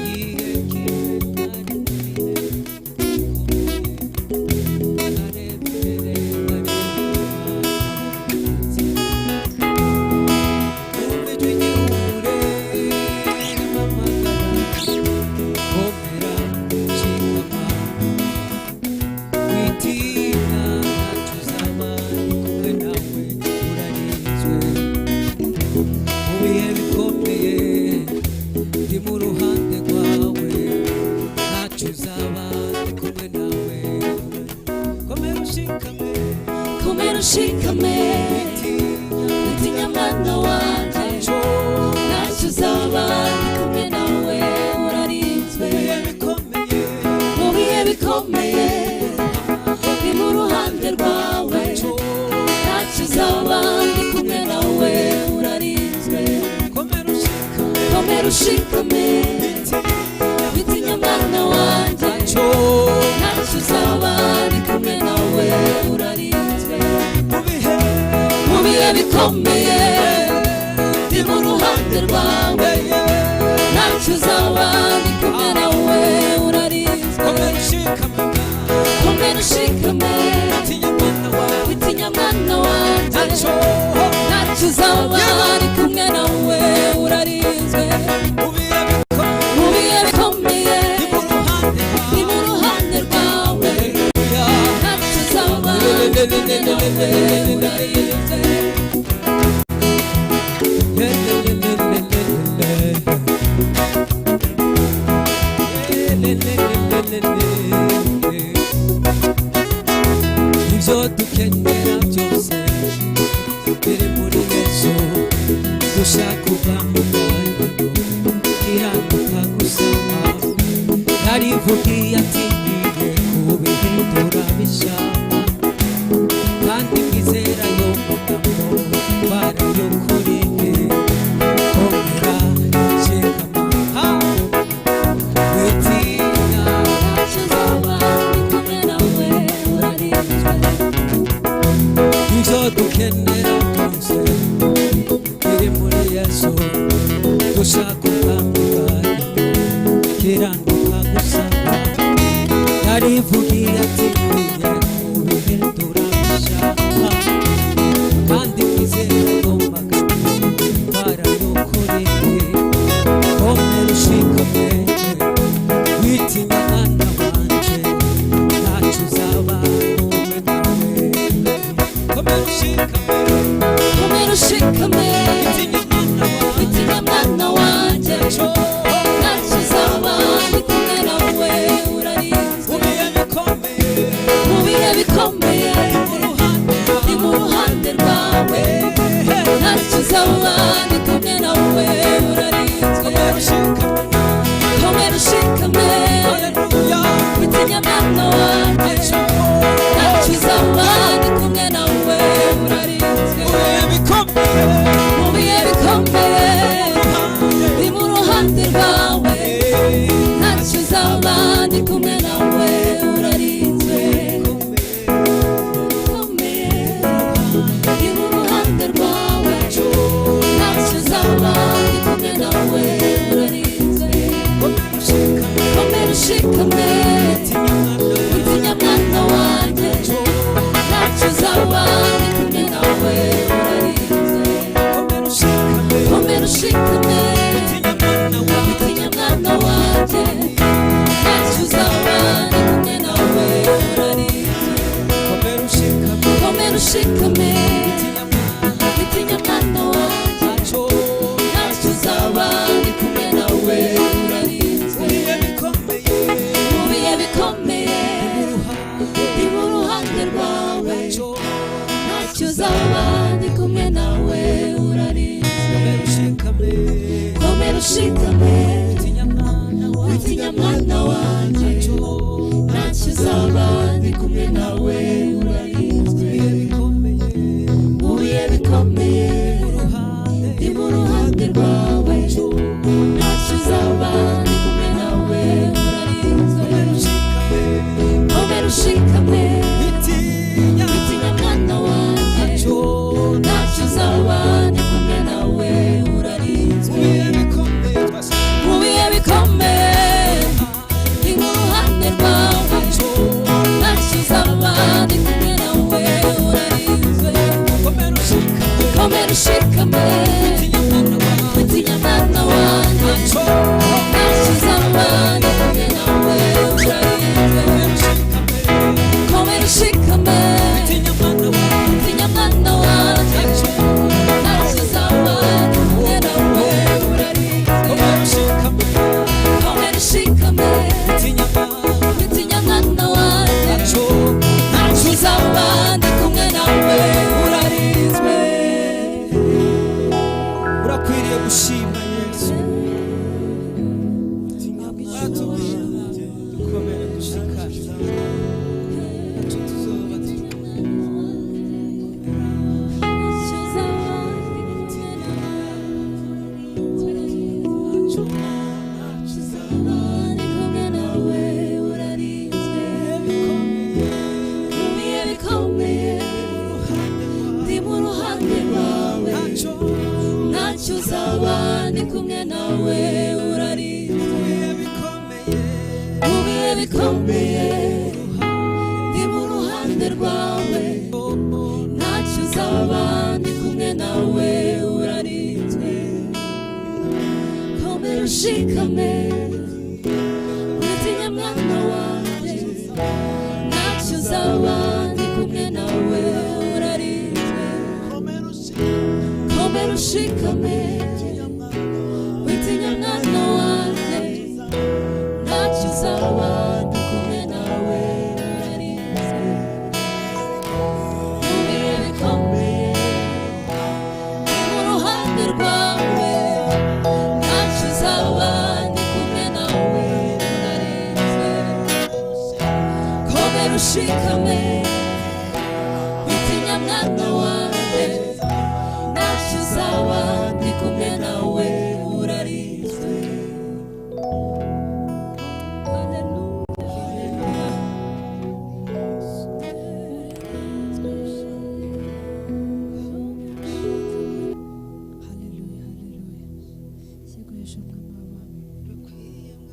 Igihe kimwe nari mu bihe bikomeye, nkareba imbere, nkareba inyuma, numva ijwi ry'ihumure rimpamagara: "Komera, shikama, witinya, ntacyo uzaba, ndi kumwe nawe, urarinzwe." Mu bihe bikomeye ndi mu ruhande rwawe, ntacyo uzaba, ndi kumwe nawe. Komera ushikame. Komera ushikame. Witinya. Witinya mwana wanjye. Ntacyo. Ntacyo uzaba, ndi kumwe nawe, urarinzwe. Mu bihe bikomeye. Mu bihe bikomeye ndi mu ruhande rwawe, ntacyo uzaba, ndi kumwe nawe, urarinzwe. Komera ushikame. Komera ushikame. Witinya. Witinya mwana wanjye. Ntacyo. Ntacyo uzaba, ndi kumwe nawe, urarinzwe. Mu bihe. Mu bihe bikomeye ndi mu ruhande rwawe, ntacyo uzaba, ndi kumwe nawe, urarinzwe. Komera ushikame. Komera ushikame. Witinya mwana wawe. Witinya mwana wanjye. Ntacyo. Ntacyo uzaba, ndi kumwe nawe, urarinzwe. Mu bihe bikomeye. Mu bihe bikomeye. Ndi mu ruhande. Ndi mu ruhande rwawe. Haleluya. Ntacyo uzaba, ndi kumwe nawe, urarinzwe. Ibyo dukenera byose biri muri Yesu. Dushaka ubwami kiranuka gusa. Yarivugiye ati: "Ngiye kubihindura bishya." Kandi mwizera yo magambo barayukuriye. Komera, shikama, ha, witinya. Ntacyo uzaba, ndi kumwe nawe, urarinzwe. Ibyo dukenera byose biri muri Yesu. Dushaka ubwami bwayo kiranuka gusa. Yarivugiye ati: "Ngiye kubihindura bishya." Kandi mwizera yo magambo barayukuriye. Komera ushikame, witinya mwana wanje, ntacyo uzaba, kumwe nawe. Komera ushikame. Komera ushikame. Witinya mwana wanje. Witinya mwana wanjye. Ntacyo uzaba, ndi kumwe nawe, urarinzwe. Mu bihe bikomeye. Mu bihe bikomeye. Mu ruhande. Ndi mu ruhande rwawe, ntacyo uzaba, ndi kumwe nawe, urarinzwe. Komera ushikame. Komera ushikame. Haleluya. Witinya mwana wanjye. Ntacyo uzaba, ndi kumwe nawe, urarinzwe. Mu bihe bikomeye. Mu bihe bikomeye ndi mu ruhande rwawe, ntacyo uzaba, ndi kumwe nawe, urarinzwe. Bikomeye ndi mu ruhande rwawe, ntacyo uzaba, ndi kumwe nawe, urarinzwe. Komera ushikame. Komera ushikame. Witinya mwana wanjye. Ntacyo uzaba, ndi kumwe nawe, urarinzwe. Komera ushikame. Komera ushikame. Witinya mwana wawe. Witinya mwana wanjye. Ntacyo uzaba, ndi kumwe nawe, urarinzwe. Komera ushikame. Komera ushikame. Witinya mwana. Witinya mwana wanjye. Ntacyo. Ntacyo uzaba, ndi kumwe nawe, urarinzwe. Mu bihe bikomeye. Mu bihe bikomeye ndi mu ruhande rwawe, ntacyo uzaba, ndi kumwe nawe, urarinzwe. Komera ushikame. Komera ushikame. Witinya mwana wawe. Witinya mwana wanjye. Ntacyo uzaba, ndi kumwe nawe, urarinzwe. Bikomeye. Mu bihe bikomeye ndi mu ruhande rwawe, ntacyo uzaba, ndi kumwe nawe, urarinzwe. Komera ushikame. Witinya. Witinya mwana wanjye. Ntacyo uzaba, ndi kumwe nawe, urarinzwe. Shima Yesu. Watubwiye dukomere dushikame, ntacyo tuzoba turi. Ntacyo uzaba ndi kumwe nawe urarinzwe mu bihe bikomeye, ndi mu ruhande rwawe. Ntacyo uzaba ndi kumwe nawe urarinzwe. Komera ushikame, witinya mwana wanjye. Ntacyo uzaba ndi kumwe nawe urarinzwe. Komera ushikame, witinya mwana wanjye. Ntacyo uzaba ndi kumwe nawe urarinzwe. Mu bihe bikomeye, ndi mu ruhande rwawe. Ntacyo uzaba ndi kumwe nawe urarinzwe. Komera ushikame, witinya mwana wanjye. Ntacyo uzaba ndi kumwe nawe urarinzwe. Haleluya. Haleluya, haleluya. Shyirwa hejuru Mwami w'abami.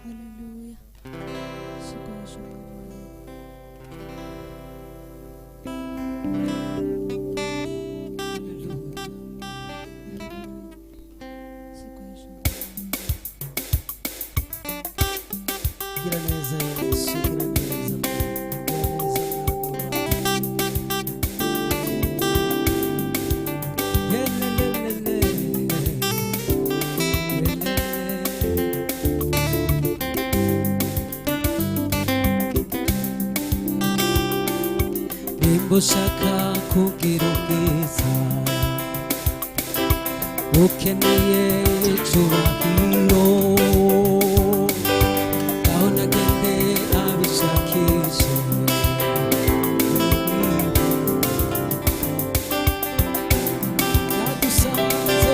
Haleluya. Shyirwa hejuru Mwami w'abami. Shyirwa hejuru. Gira neza Yesu, gira neza, gira neza Mwami. Yelelelele. Yelelele. Nimba ushaka kugira ubwiza, ukeneye icubahiro, aho nagendeye abishakishe. Nadusanze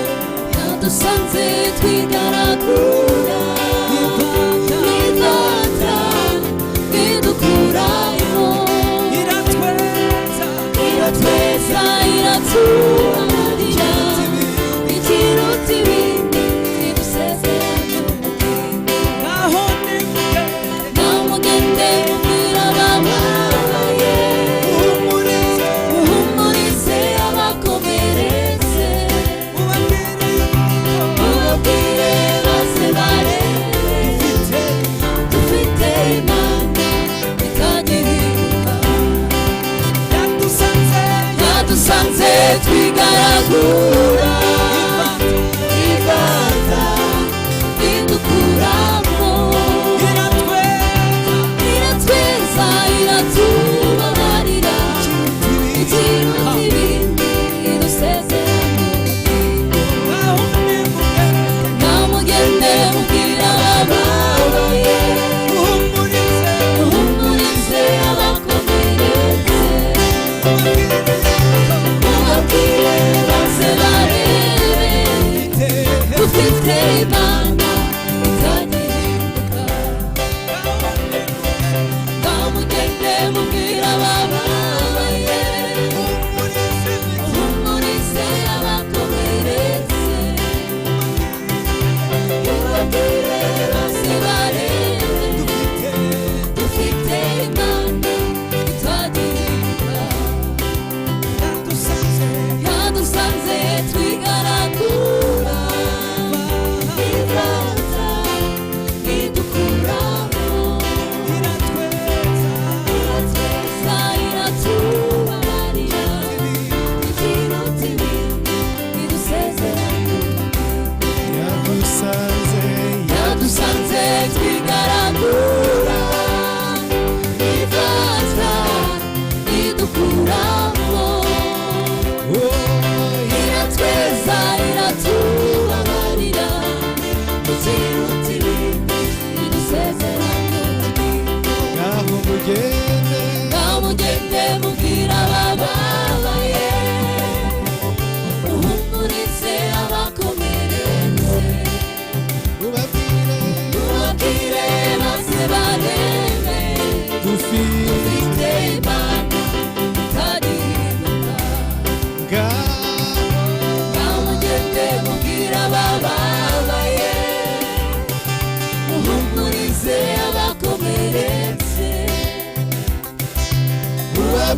Yadusanze twigaragura, ivata, twivata idukurayo, iratweza, iratweza, iratubarira, ikiruta ibindi idusezeranya ubugingo. Aho nimuge, Namugende mubwira abababaye, uhumurize, muhumurize abakomeretse, ubabwire yuko mubabwire baze barebe ufite dufite Imana itagihinduka. Yadusanze, Yadusanze twigaragura, ivata, ivata idukuramo, iratweza, iratweza, iratubabarira, ikiruta ibindi idusezeranya ubugingo. Aho nimuge, Namugende mubwira abababaye, uhumurize, muhumurize abakomeretse, ubabwire yuko mubabwire baze barebe.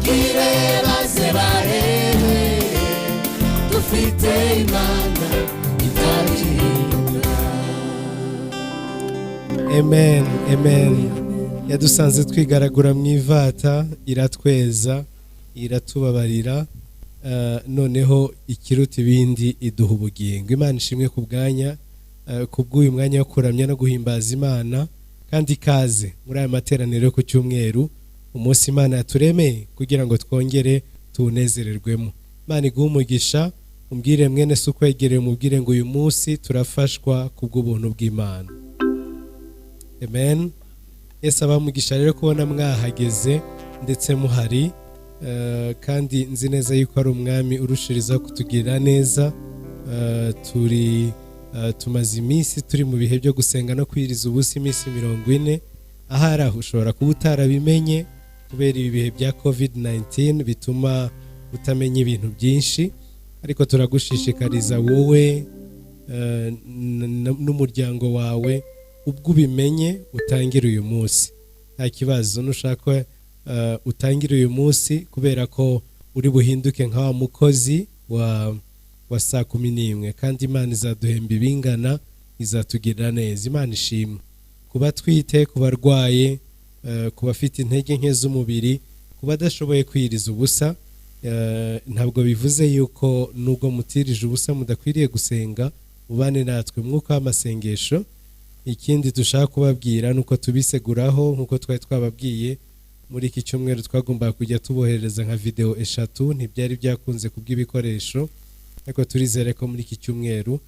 Babwire baze barebe, dufite Imana itagihinduka. Amen, amen. Yadusanze twigaragura mu ivata, iratweza, iratubabarira. Noneho ikiruta ibindi, iduha ubugingo. Imana ishimwe ku bwanya, ku bw'uyu mwanya wo kuramya no guhimbaza Imana. Kandi ikaze muri aya materaniro yo ku cyumweru, umunsi Imana yaturemeye kugira ngo twongere tuwunezererwemo. Imana iguhe umugisha. Umbwire mwene se ukwegereye, umubwire ngo uyu munsi turafashwa ku bw'ubuntu bw'Imana. Amen. Yesu abamugisha rero kubona mwahageze ndetse muhari. Kandi nzi neza yuko ari umwami urushirizaho kutugirira neza. Turi tumaze iminsi turi mu bihe byo gusenga no kwiriza ubusa, iminsi 40. Ahari aho ushobora kuba utarabimenye kubera ibi bihe bya COVID-19 bituma utamenya ibintu byinshi, ariko turagushishikariza wowe n'umuryango wawe, ubwo ubimenye utangire uyu munsi, nta kibazo. Nushaka utangire uyu munsi, kubera ko uri buhinduke nka wa mukozi wa saa 11, kandi Imana izaduhemba ibingana, izatugirira neza. Imana ishimwe. Ku batwite, ku barwaye, ku bafite intege nke z'umubiri, ku badashoboye kwiriza ubusa, ntabwo bivuze yuko nubwo mutirije ubusa mudakwiriye gusenga. Mubane natwe umwuka w'amasengesho. Ikindi dushaka kubabwira ni uko tubiseguraho, nk'uko twari twababwiye, muri iki cyumweru twagombaga kujya tuboherereza nka videwo eshatu, ntibyari byakunze kubw'ibikoresho, ariko turizere ko muri iki cyumweru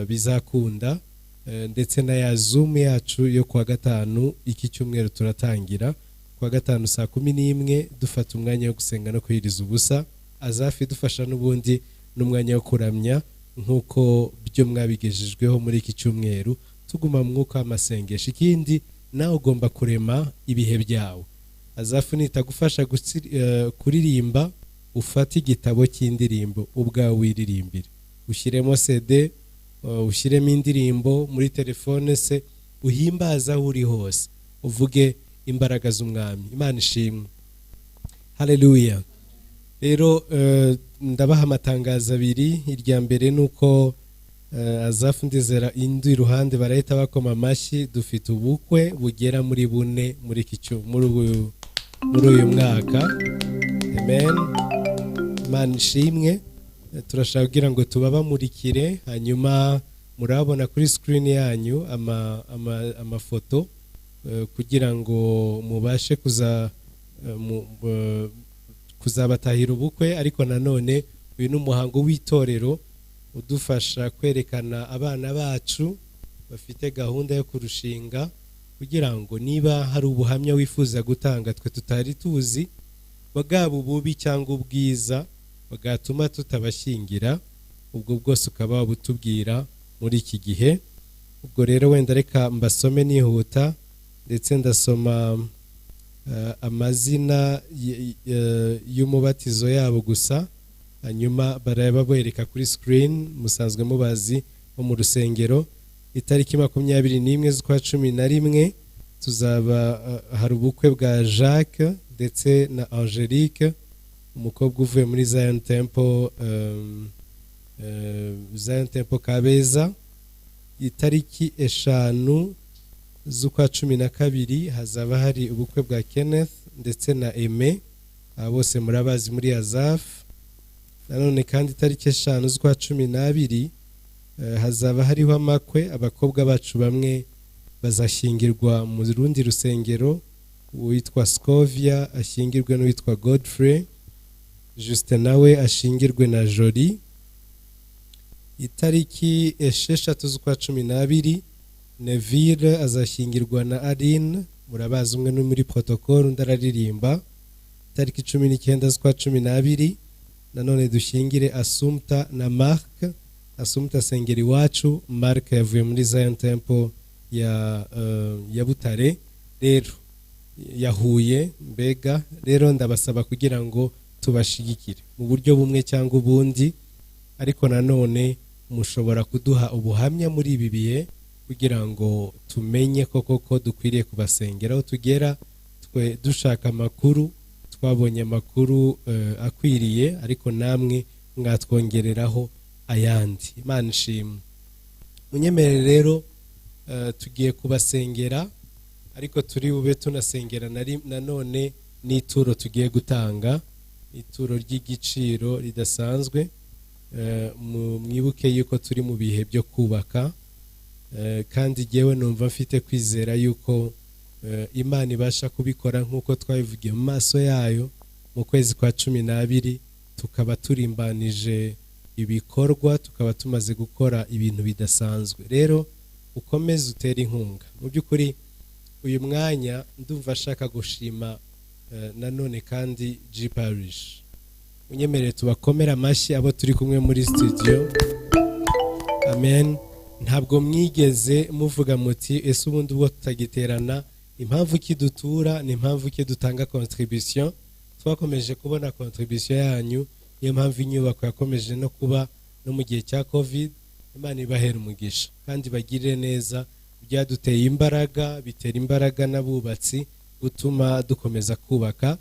bizakunda. Ndetse na ya Zoom yacu yo kuwa gatanu, iki cyumweru turatangira kuwa gatanu saa 11, dufata umwanya wo gusenga no kwiriza ubusa. Azafi idufasha n'ubundi n'umwanya wo kuramya, nk'uko byo mwabigejejweho muri iki cyumweru, tuguma mu mwuka w'amasengesho. Ikindi, nawe ugomba kurema ibihe byawe. Azafu nitagufasha kuririmba, ufate igitabo cy'indirimbo ubwawe wiririmbire, ushyiremo CD, ushyiremo indirimbo muri telefone se, uhimbaze aho uri hose, uvuge imbaraga z'umwami. Imana ishimwe, haleluya. Rero ndabaha amatangazo abiri. Irya mbere ni uko Azafu, ndizera indi iruhande barahita bakoma amashyi, dufite ubukwe bugera muri bune muri iki muri uyu mwaka. Amen, Imana ishimwe. Turashaka kugira ngo tubabamurikire, hanyuma murabona kuri screen yanyu amafoto kugira ngo mubashe kuzabatahira ubukwe. Ariko nanone uyu ni umuhango w'itorero udufasha kwerekana abana bacu bafite gahunda yo kurushinga, kugira ngo niba hari ubuhamya wifuza gutanga twe tutari tuzi, bwaba ububi cyangwa ubwiza bwatuma tutabashyingira, ubwo bwose ukaba wabutubwira muri iki gihe. Ubwo rero wenda reka mbasome nihuta, ndetse ndasoma amazina y'umubatizo yabo gusa, hanyuma baraba bereka kuri screen, musanzwe mubazi bo mu rusengero. Itariki 21 z'ukwa 11 tuzaba hari ubukwe bwa Jacques ndetse na Angelique, umukobwa uvuye muri Zion Temple, Zion Temple Kabeza. Itariki 5 z'ukwa 12 hazaba hari ubukwe bwa Kenneth ndetse na Aime, aba bose murabazi muri Azaf. Nanone kandi itariki 5 z'ukwa 12 hazaba hariho amakwe, abakobwa bacu bamwe bazashyingirwa mu rundi rusengero, uwitwa Scovia ashyingirwe n'uwitwa Godfrey, Justin nawe ashingirwe na Jolie. Itariki 6 z'ukwa 12 Neville azashyingirwa na Aline, murabazi, umwe ni muri protocole, undi araririmba. Itariki 19 z'ukwa 12 nanone dushyingire Asumta na Mark. Asumta asengera iwacu, Mark yavuye muri Zion Temple ya Butare, rero yahuye mbega. Rero ndabasaba kugira ngo tubashigikire mu buryo bumwe cyangwa ubundi, ariko nanone mushobora kuduha ubuhamya muri ibi bihe kugira ngo tumenye koko ko dukwiriye kubasengera. Aho tugera twe dushaka amakuru, twasanze Twabonye amakuru akwiriye, ariko namwe mwatwongereraho ayandi. Imana ishimwe. Munyemerere rero, tugiye kubasengera, ariko turi bube tunasengera nanone n'ituro tugiye gutanga, ituro ry'igiciro ridasanzwe. Mwibuke yuko turi mu bihe byo kubaka, kandi jyewe numva mfite kwizera yuko Imana ibasha kubikora nk'uko twabivugiye mu maso yayo mu kwezi kwa 12, tukaba turimbanije ibikorwa, tukaba tumaze gukora ibintu bidasanzwe. Rero ukomeze utere inkunga. Mu by'ukuri uyu mwanya ndumva ashaka gushima nanone kandi G Parish. Unyemerere tubakomere amashyi abo turi kumwe muri studio. Amen. Ntabwo mwigeze muvuga muti: "Ese ubundi ubwo tutagiterana, impamvu ki dutura, ni impamvu ki dutanga contribution?" Twakomeje kubona contribution yanyu, niyo mpamvu inyubako yakomeje no kuba no mu gihe cya COVID. Imana ibahera umugisha kandi bagirire neza. Byaduteye imbaraga, bitera imbaraga n'abubatsi, gutuma dukomeza kubaka.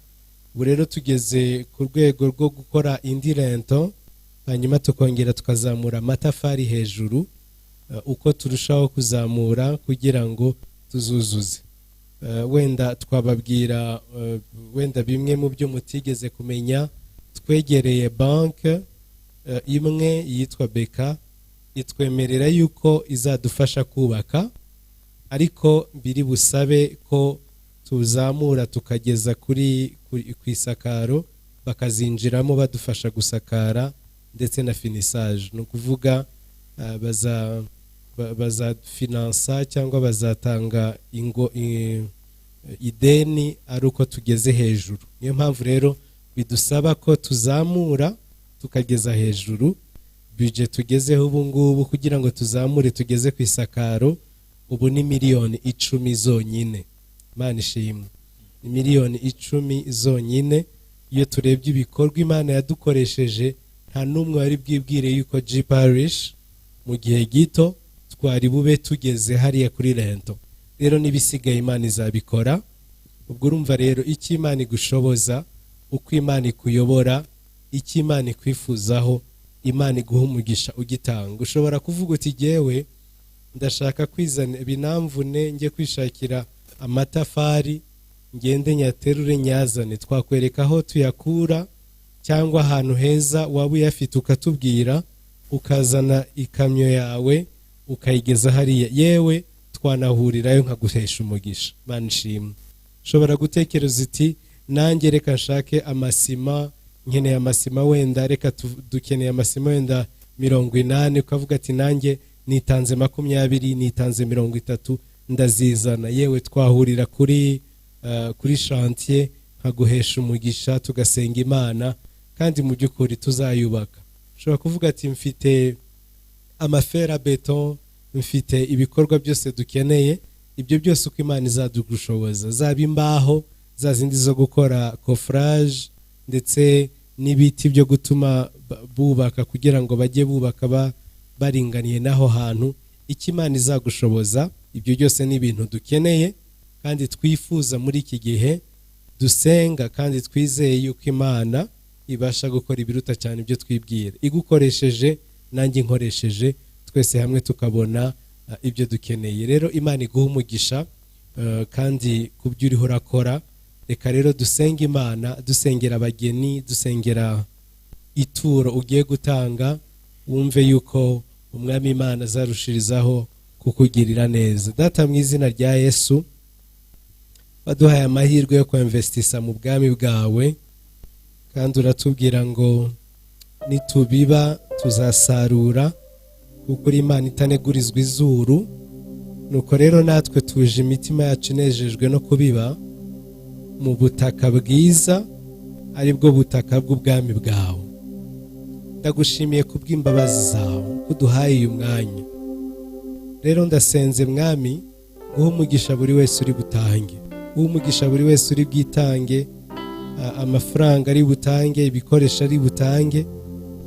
Ubu rero tugeze ku rwego rwo gukora indi linteau, hanyuma tukongera tukazamura amatafari hejuru, uko turushaho kuzamura kugira ngo tuzuzuze. Wenda twababwira wenda bimwe mu byo mutigeze kumenya. Twegereye banke imwe yitwa BK, itwemerera yuko izadufasha kubaka, ariko biri busabe ko tuzamura tukageza ku isakaro, bakazinjiramo badufasha gusakara ndetse na finissage. Ni ukuvuga bazafinansa cyangwa bazatanga ideni ari uko tugeze hejuru. Niyo mpamvu rero bidusaba ko tuzamura tukageza hejuru. Budget tugezeho ubu ngubu kugira ngo tuzamure tugeze ku isakaro ubu ni miliyoni 10 zonyine. Imana ishimwe, ni miliyoni 10 zonyine. Iyo turebye ibikorwa Imana yadukoresheje, nta n'umwe wari bwibwire yuko G Parish mu gihe gito twari bube tugeze hariya kuri linteau. Rero n'ibisigaye Imana izabikora. Ubwo urumva rero icyo Imana igushoboza, uko Imana ikuyobora, icyo Imana ikwifuzaho, Imana iguha umugisha ugitanga. Ushobora kuvuga uti: "Jyewe ndashaka kwizana binamvune, njye kwishakira amatafari, ngende nyaterure nyazane." Twakwereka aho tuyakura, cyangwa ahantu heza waba uyafite ukatubwira, ukazana ikamyo yawe ukayigeza hariya. Yewe, twanahurirayo nkaguhesha umugisha. Imana ishimwe. Ushobora gutekereza uti: "Nanjye reka nshake amasima, nkeneye amasima wenda, reka dukeneye amasima wenda 80." Ukavuga ati: "Nanjye nitanze 20, nitanze 30, ndazizana." Yewe, twahurira kuri chantier nkaguhesha umugisha, tugasenga Imana, kandi mu by'ukuri tuzayubaka. Ushobora kuvuga ati: "Mfite ama fer à béton, mfite ibikorwa byose dukeneye." Ibyo byose uko Imana izadugushoboza, zaba imbaho za zindi zo gukora coffrage, ndetse n'ibiti byo gutuma bubaka kugira ngo bajye bubaka baringaniye n'aho hantu, icyo Imana izagushoboza, ibyo byose ni ibintu dukeneye kandi twifuza muri iki gihe dusenga, kandi twizeye yuko Imana ibasha gukora ibiruta cyane ibyo twibwira, igukoresheje, nanjye inkoresheje, twese hamwe tukabona ibyo dukeneye. Rero Imana iguha umugisha kandi ku byo uriho urakora. Reka rero dusenge Imana, dusengera abageni, dusengera ituro ugiye gutanga, wumve yuko Umwami Imana azarushirizaho kukugirira neza. Data, mu izina rya Yesu, waduhaye amahirwe yo kwemvestisa mu bwami bwawe, kandi uratubwira ngo nitubiba tuzasarura, kuko uri Imana itanegurizwa izuru. Nuko rero natwe tuje imitima yacu inejejwe no kubiba mu butaka bwiza, ari bwo butaka bw'ubwami bwawe. Ndagushimiye kubw'imbabazi zawe ko uduhaye uyu mwanya. Rero ndasenze, Mwami, guha umugisha buri wese uri butange, guha umugisha buri wese uri bwitange, amafaranga ari butange, ibikoresho ari butange,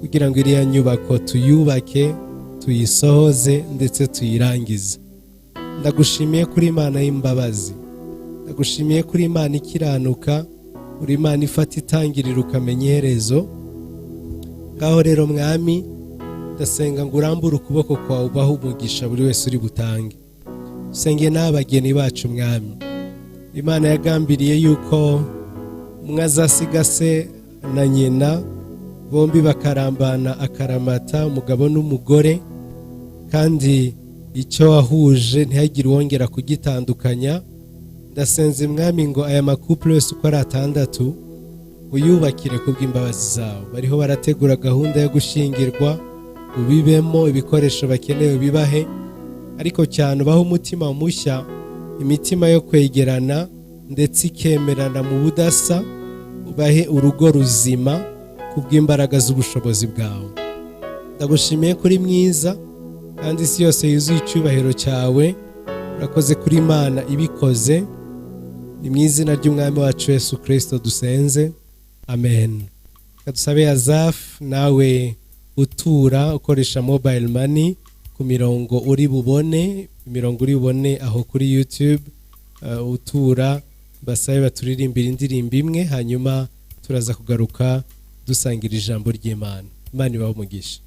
kugira ngo iriya nyubako tuyubake, tuyisohoze ndetse tuyirangize. Ndagushimiye kuri Imana y'imbabazi, ndagushimiye kuri Imana ikiranuka. Uri Imana ifata itangiriro ukamenya iherezo. Ngaho rero Mwami, ndasenga ngo urambure ukuboko kwawe, ubahe umugisha buri wese uri butange. Usenge n'abageni bacu, Mwami. Imana yagambiriye yuko umwe azasiga se na nyina, bombi bakarambana akaramata, umugabo n'umugore, kandi icyo wahuje ntihagire uwongera kugitandukanya. Ndasenze, Mwami, ngo aya macouple yose uko ari atandatu uyubakire kubw'imbabazi zawe. Bariho barategura gahunda yo gushyingirwa, ubibemo ibikoresho bakeneye, ubibahe, ariko cyane ubahe umutima mushya, imitima yo kwegerana ndetse ikemerana mu budasa. Ubahe urugo ruzima kubw'imbaraga z'ubushobozi bwawe. Ndagushimiye kuri mwiza, kandi isi yose yuzuye icyubahiro cyawe. Urakoze kuri Imana ibikoze. Ni mu izina ry'Umwami wacu Yesu Kirisito dusenze, amen. Reka dusabe Azafu, nawe utura ukoresha mobile money ku mirongo uri bubone, imirongo uri bubone aho kuri YouTube, utura basabe baturirimbira indirimbo imwe, hanyuma turaza kugaruka dusangira ijambo ry'Imana. Imana ibahe umugisha.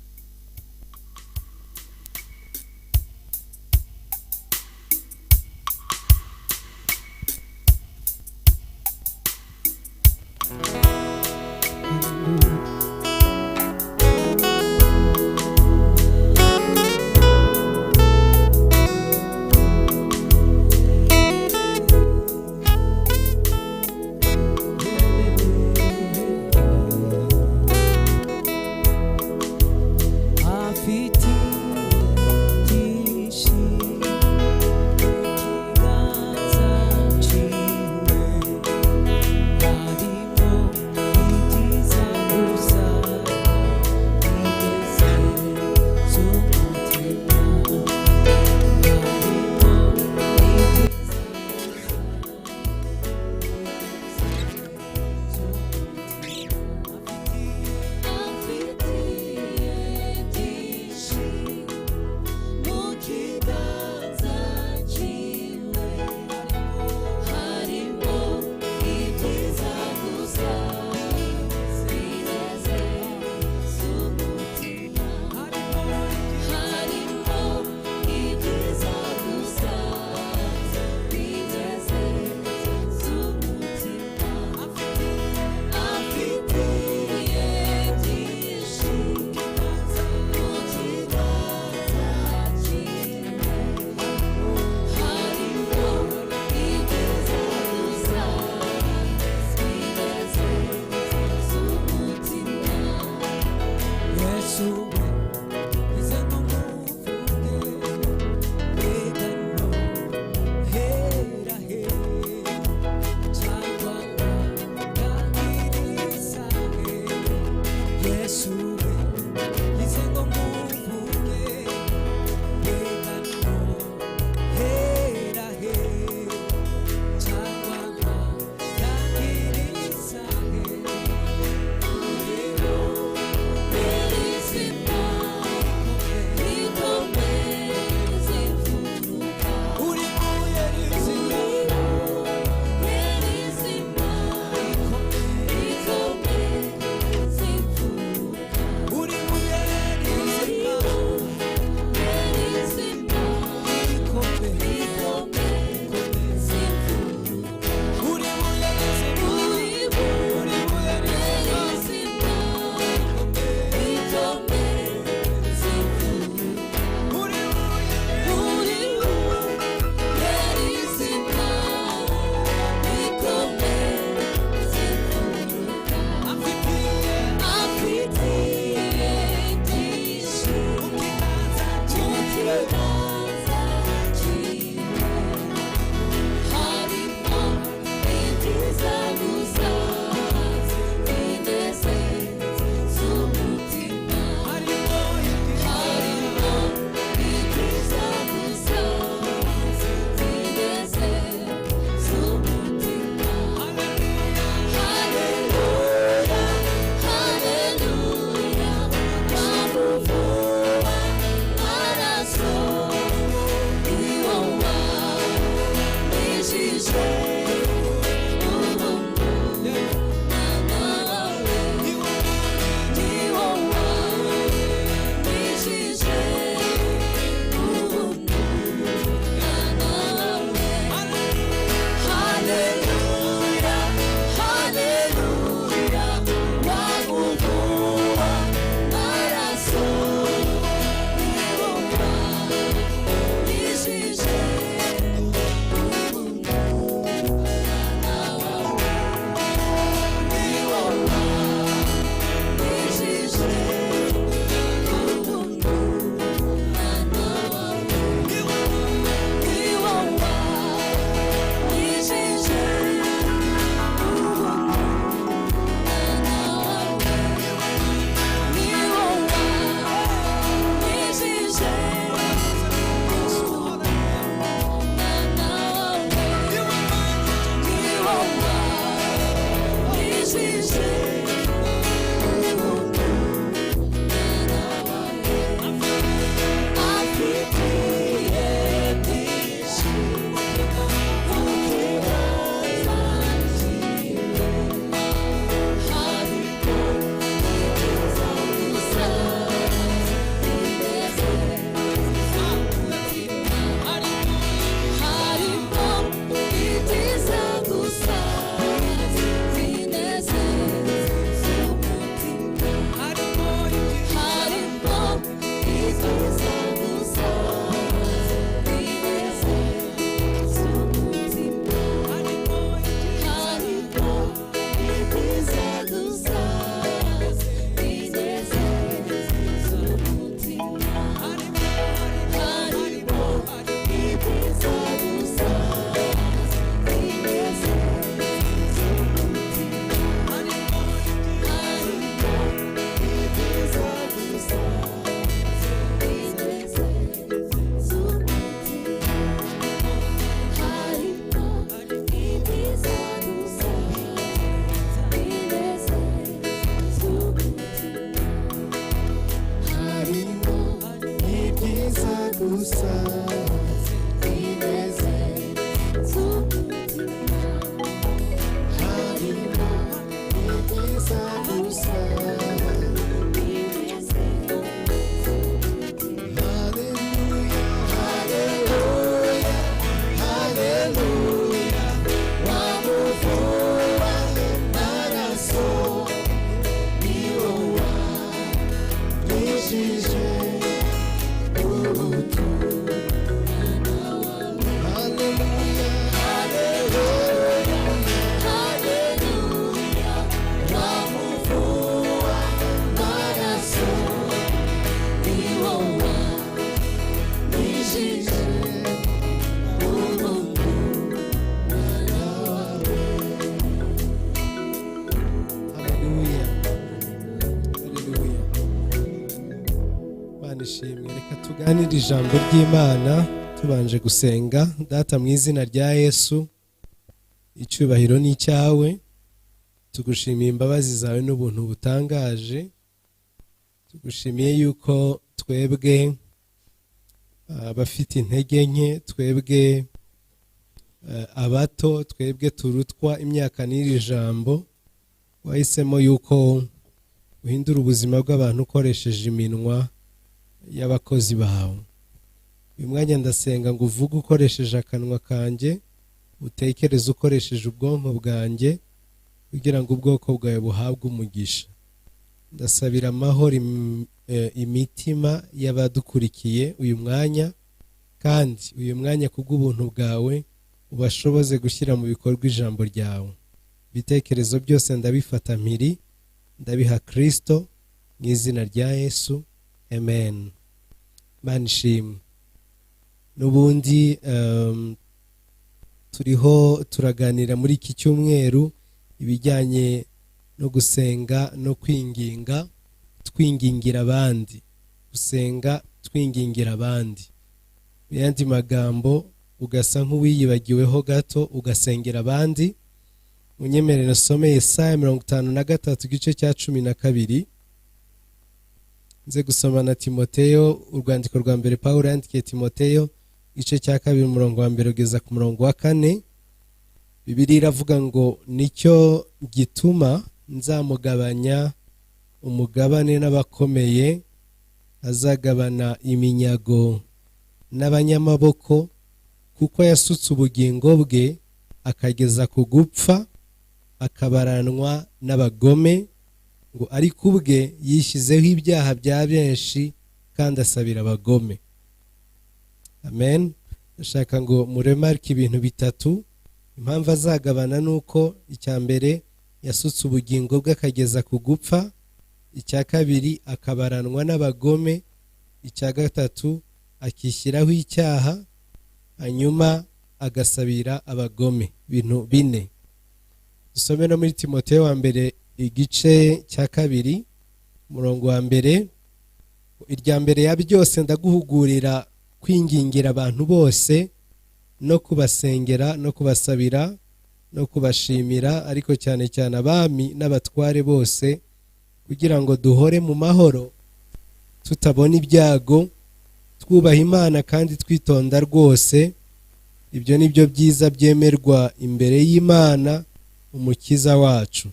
byiza gusa. Harimo ibyiza gusa. Haleluya, haleluya, haleluya, wamuvuba amaraso, ni wowe wanyijije ubutu. Haleluya, haleluya, haleluya, wamuvuba amaraso, ni wowe wanyijije ubutu. Haleluya. Haleluya. Imana ishimwe. Reka tuganire ijambo ry'Imana tubanje gusenga. Data, mu izina rya Yesu, icyubahiro ni icyawe. Tugushimiye imbabazi zawe n'ubuntu butangaje. Tugushimiye yuko twebwe abafite intege nke, twebwe abato, twebwe turutwa imyaka n'iri jambo, wahisemo yuko uhindura ubuzima bw'abantu ukoresheje iminwa y'abakozi bawe. Uyu mwanya ndasenga ngo uvuge ukoresheje akanwa kanjye, utekereze ukoresheje ubwonko bwanjye, kugira ngo ubwoko bwawe buhabwe umugisha. Ndasabira amahoro imitima y'abadukurikiye uyu mwanya, kandi uyu mwanya kubw'ubuntu bwawe ubashoboze gushyira mu bikorwa ijambo ryawe. Ibitekerezo byose ndabifata mpiri, ndabiha Kristo, mu izina rya Yesu, amen. Mana ishimwe. N'ubundi turiho turaganira muri iki cyumweru ibijyanye no gusenga no kwinginga, twingingira abandi, gusenga twingingira abandi. Mu yandi magambo, ugasa nk'uwiyibagiweho gato ugasengera abandi. Munyemerere nasome Yesaya 53, igice cya 12, nze gusoma na Timoteyo, urwandiko rwa mbere Pawulo yandikiye Timoteyo, igice cya 2, umurongo wa 1 ugeza ku murongo wa 4. Bibiliya iravuga ngo: "Nicyo gituma nzamugabanya umugabane n'abakomeye, azagabana iminyago n'abanyamaboko, kuko yasutse ubugingo bwe akageza ku gupfa, akabaranwa n'abagome, ngo ariko ubwe yishyizeho ibyaha bya benshi kandi asabira abagome." Amen. Ndashaka ngo muremarike ibintu bitatu. Impamvu azagabana ni uko icya mbere yasutse ubugingo bwe akageza ku gupfa, icya kabiri akabaranwa n'abagome, icya gatatu akishyiraho icyaha, hanyuma agasabira abagome. Ibintu bine. Dusome no muri Timoteyo wa mbere, igice cya 2, umurongo wa 1: "Irya mbere ya byose ndaguhugurira kwingingira abantu bose, no kubasengera, no kubasabira, no kubashimira, ariko cyane cyane abami n'abatware bose, kugira ngo duhore mu mahoro, tutabona ibyago, twubaha Imana kandi twitonda rwose. Ibyo ni byo byiza byemerwa imbere y'Imana Umukiza wacu,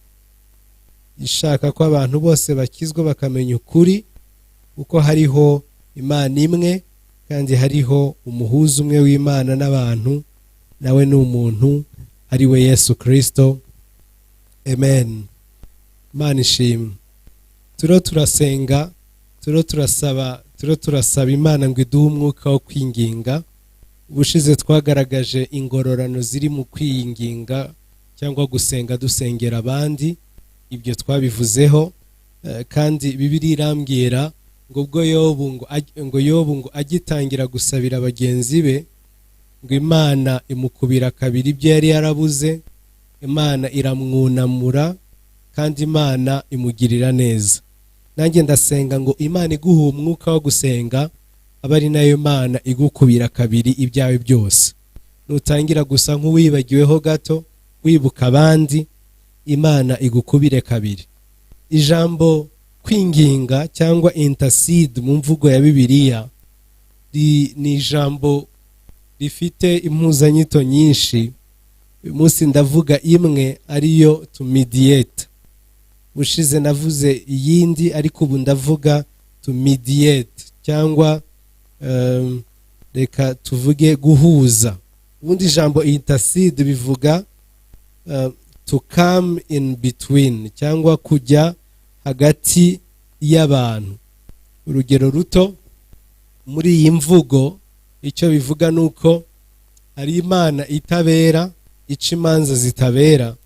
ishaka ko abantu bose bakizwa bakamenya ukuri, kuko hariho Imana imwe, kandi hariho umuhuza umwe w'Imana n'abantu, nawe ni umuntu, ari we Yesu Kristo." Amen. Imana ishimwe. Turiho turasenga, turiho turasaba, turiho turasaba Imana ngo iduhe umwuka wo kwinginga. Ubushize twagaragaje ingororano ziri mu kwinginga cyangwa gusenga dusengera abandi. Ibyo twabivuzeho, kandi Bibiliya irambwira ngo ubwo Yobu ngo agitangira gusabira bagenzi be, ngo Imana imukubira kabiri ibyo yari yarabuze, Imana iramwunamura, kandi Imana imugirira neza. Nanjye ndasenga ngo Imana iguha umwuka wo gusenga abe ari nayo Mana igukubira kabiri ibyawe byose. Nutangira gusa nk'uwibagiweho gato wibuka abandi, Imana igukubire kabiri. Ijambo kwinginga cyangwa intercede mu mvugo ya Bibiliya. Ni ijambo rifite impuzanyito nyinshi. Uyu munsi ndavuga imwe, ariyo to mediate. Ushize navuze iyindi, ariko ubu ndavuga to mediate, cyangwa reka tuvuge guhuza. Ubundi ijambo intercede bivuga to come in between, cyangwa kujya hagati y'abantu. Urugero ruto, muri iyi mvugo icyo bivuga ni uko hari Imana itabera, ica imanza zitabera,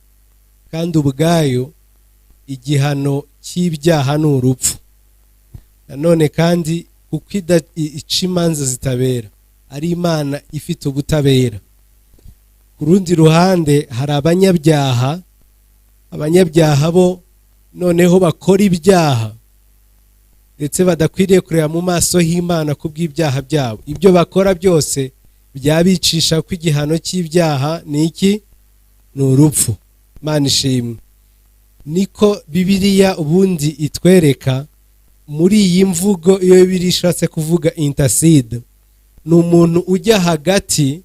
kandi ubwayo igihano cy'ibyaha ni urupfu. Nanone kandi kuko ica imanza zitabera, ari Imana ifite ubutabera, ku rundi ruhande hari abanyabyaha. Abanyabyaha bo noneho bakora ibyaha, ndetse badakwiriye kureba mu maso h'Imana ku bw'ibyaha byabo. Ibyo bakora byose byabicisha ko igihano cy'ibyaha ni iki? Ni urupfu. Imana ishimwe. Niko Bibiliya ubundi itwereka muri iyi mvugo. Iyo Bibiliya ishatse kuvuga intercede, ni umuntu ujya hagati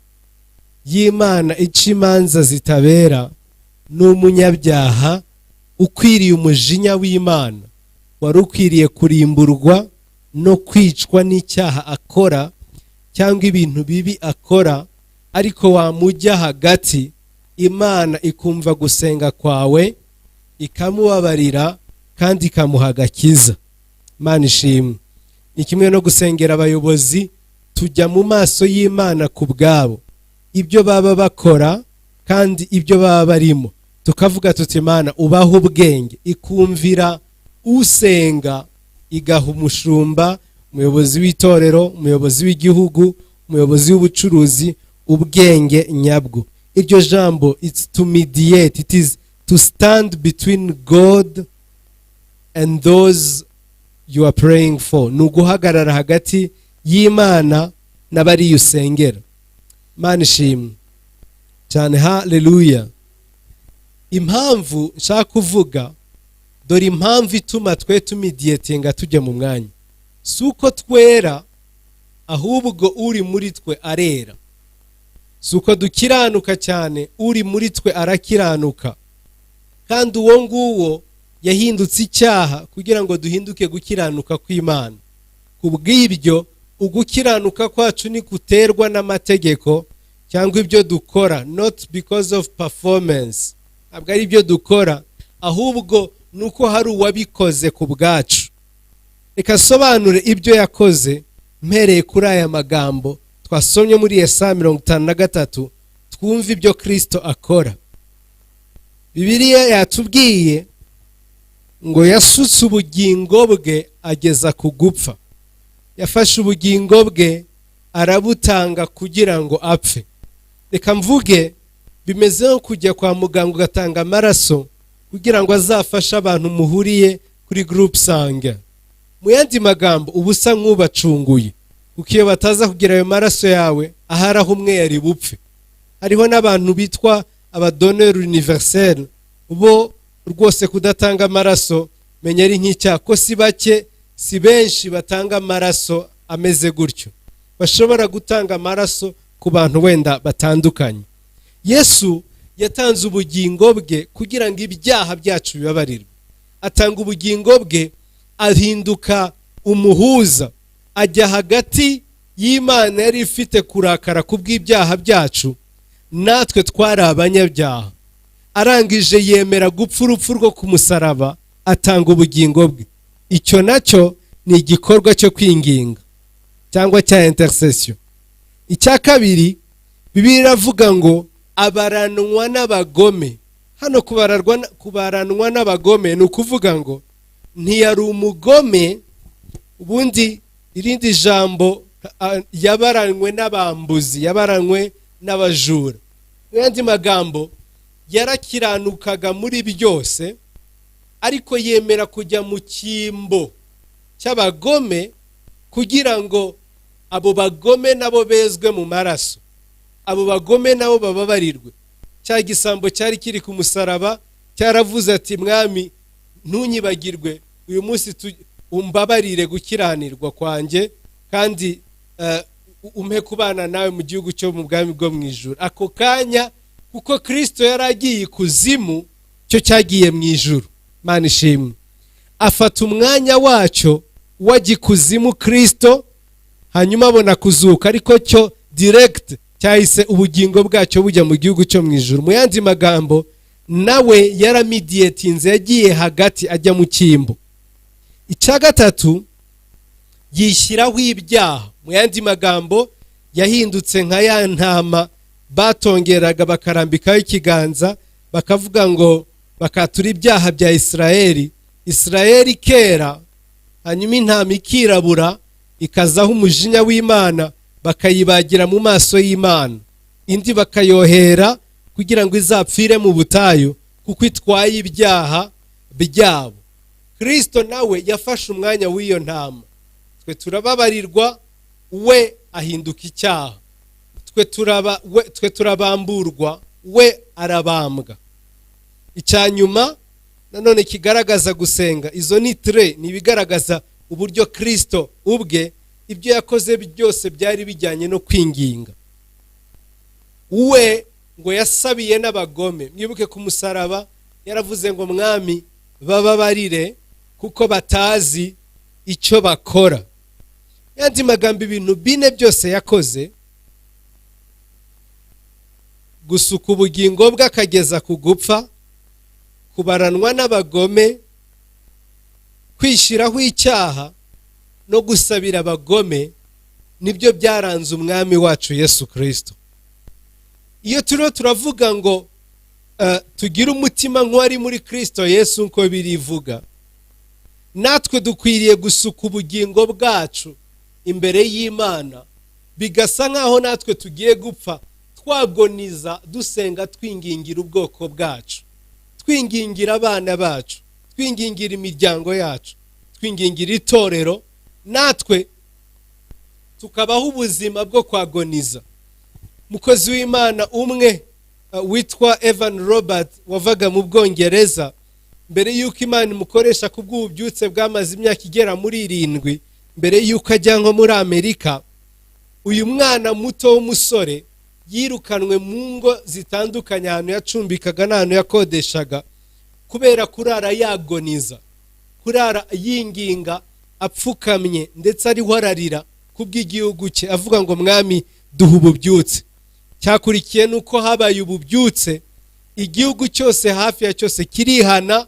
y'Imana ica imanza zitabera n'umunyabyaha ukwiriye umujinya w'Imana, wari ukwiriye kurimburwa no kwicwa n'icyaha akora cyangwa ibintu bibi akora, ariko wamujya hagati, Imana ikumva gusenga kwawe, ikamubabarira kandi ikamuha agakiza. Imana ishimwe. Ni kimwe no gusengera abayobozi. Tujya mu maso y'Imana ku bwabo, ibyo baba bakora kandi ibyo baba barimo, tukavuga tuti: "Imana, ubaho ubwenge." Ikumvira usenga, igaha umushumba, umuyobozi w'itorero, umuyobozi w'igihugu, umuyobozi w'ubucuruzi ubwenge nyabwo. Iryo jambo, it's to mediate, it is to stand between God and those you are praying for. Ni uguhagarara hagati y'Imana n'abariyo usengera. Imana ishimwe cyane, haleluya. Impamvu nshaka kuvuga, dore impamvu ituma twe tumediatinga, tujya mu mwanya, si uko twera, ahubwo uri muri twe arera. Si uko dukiranuka cyane, uri muri twe arakiranuka, kandi uwo nguwo yahindutse icyaha kugira ngo duhinduke gukiranuka kw'Imana. Ku bw'ibyo, ugukiranuka kwacu ntiguterwa n'amategeko cyangwa ibyo dukora, not because of performance. Ntabwo ari ibyo dukora, ahubwo ni uko hari uwabikoze ku bwacu. Reka nsobanure ibyo yakoze mpereye kuri aya magambo twasomye muri Yesaya 53, twumve ibyo Kirisito akora. Bibiliya yatubwiye ngo yasutse ubugingo bwe ageza ku gupfa. Yafashe ubugingo bwe arabutanga kugira ngo apfe. Reka mvuge, bimeze nko kujya kwa muganga ugatanga amaraso kugira ngo azafashe abantu muhuriye kuri groupe sanguin. Mu yandi magambo, uba usa nk'ubacunguye, kuko iyo bataza kugira ayo maraso yawe, ahari aho umwe yari bupfe. Hariho n'abantu bitwa abadonneur universel, bo rwose kudatanga amaraso menya ari nk'icyaha, ko si bake, si benshi batanga amaraso ameze gutyo, bashobora gutanga amaraso ku bantu wenda batandukanye. Yesu yatanze ubugingo bwe kugira ngo ibyaha byacu bibabarirwe. Atanga ubugingo bwe, ahinduka umuhuza, ajya hagati y'Imana yari ifite kurakara ku bw'ibyaha byacu, natwe twari abanyabyaha. Arangije yemera gupfa urupfu rwo ku musaraba, atanga ubugingo bwe. Icyo nacyo ni igikorwa cyo kwinginga cyangwa cya intercession. Icya kabiri, Bibiliya iravuga ngo abaranwa n'abagome. Hano kubaranwa n'abagome ni ukuvuga ngo ntiyari umugome. Ubundi irindi jambo, yabaranywe n'abambuzi, yabaranywe n'abajura. Mu yandi magambo, yarakiranukaga muri byose, ariko yemera kujya mu cyimbo cy'abagome kugira ngo abo bagome nabo bezwe mu maraso, abo bagome nabo bababarirwe. Cya gisambo cyari kiri ku musaraba cyaravuze ati: "Mwami, ntunyibagirwe uyu munsi, umbabarire gukiranirwa kwanjye." Kandi Umpe kubana nawe mu gihugu cyo mu bwami bwo mu ijuru." Ako kanya, kuko Kirisito yari agiye ikuzimu, cyo cyagiye mu ijuru. Mana ishimwe. Afata umwanya wacyo wajya ikuzimu Kirisito, hanyuma abona kuzuka, ariko cyo direct cyahise ubugingo bwacyo bujya mu gihugu cyo mu ijuru. Mu yandi magambo, nawe yaramediatinze, yagiye hagati, ajya mu cyimbo. Icya gatatu, yishyiraho ibyaha. Mu yandi magambo, yahindutse nka ya ntama batongeraga bakarambikaho ikiganza, bakavuga ngo bakatura ibyaha bya Isirayeli. Isirayeli ikera, hanyuma intama ikirabura, ikazaho umujinya w'Imana, bakayibagira mu maso y'Imana, indi bakayohera kugira ngo izapfire mu butayu kuko itwaye ibyaha byabo. Kirisito nawe yafashe umwanya w'iyo ntama. Twe turababarirwa, we ahinduka icyaha. Twe turaba we, twe turabamburwa, we arabambwa. Icya nyuma nanone kigaragaza gusenga, izo ni traits, ni ibigaragaza uburyo Kirisito ubwe ibyo yakoze byose byari bijyanye no kwinginga. We ngo yasabiye n'abagome. Mwibuke ku musaraba yaravuze ngo: "Mwami, bababarire kuko batazi icyo bakora." Yandi magambo, ibintu bine byose yakoze: gusuka ubugingo bwe akageza ku gupfa, kubaranwa n'abagome, kwishyiraho icyaha no gusabira abagome, nibyo byaranze Umwami wacu Yesu Kirisito. Iyo turiho turavuga ngo tugire umutima nk'uwari muri Kirisito Yesu, nk'uko birivuga, natwe dukwiriye gusuka ubugingo bwacu imbere y'Imana, bigasa nk'aho natwe tugiye gupfa, twagoniza, dusenga, twingingira ubwoko bwacu, twingingira abana bacu, twingingira imiryango yacu, twingingira itorero. Natwe tukabaho ubuzima bwo kwagoniza. Umukozi w'Imana umwe witwa Evan Robert wavaga mu Bwongereza, mbere y'uko Imana imukoresha ku bw'ububyutse bwamaze imyaka igera muri 7 mbere y'uko ajya nko muri Amerika, uyu mwana muto w'umusore yirukanwe mu ngo zitandukanye, ahantu yacumbikaga n'ahantu yakodeshaga, kubera kurara yagoniza, kurara yinginga apfukamye, ndetse ariho ararira kubw'igihugu cye, avuga ngo: "Mwami, duha ububyutse." Cyakurikiye nuko habaye ububyutse, igihugu cyose hafi ya cyose kirihana,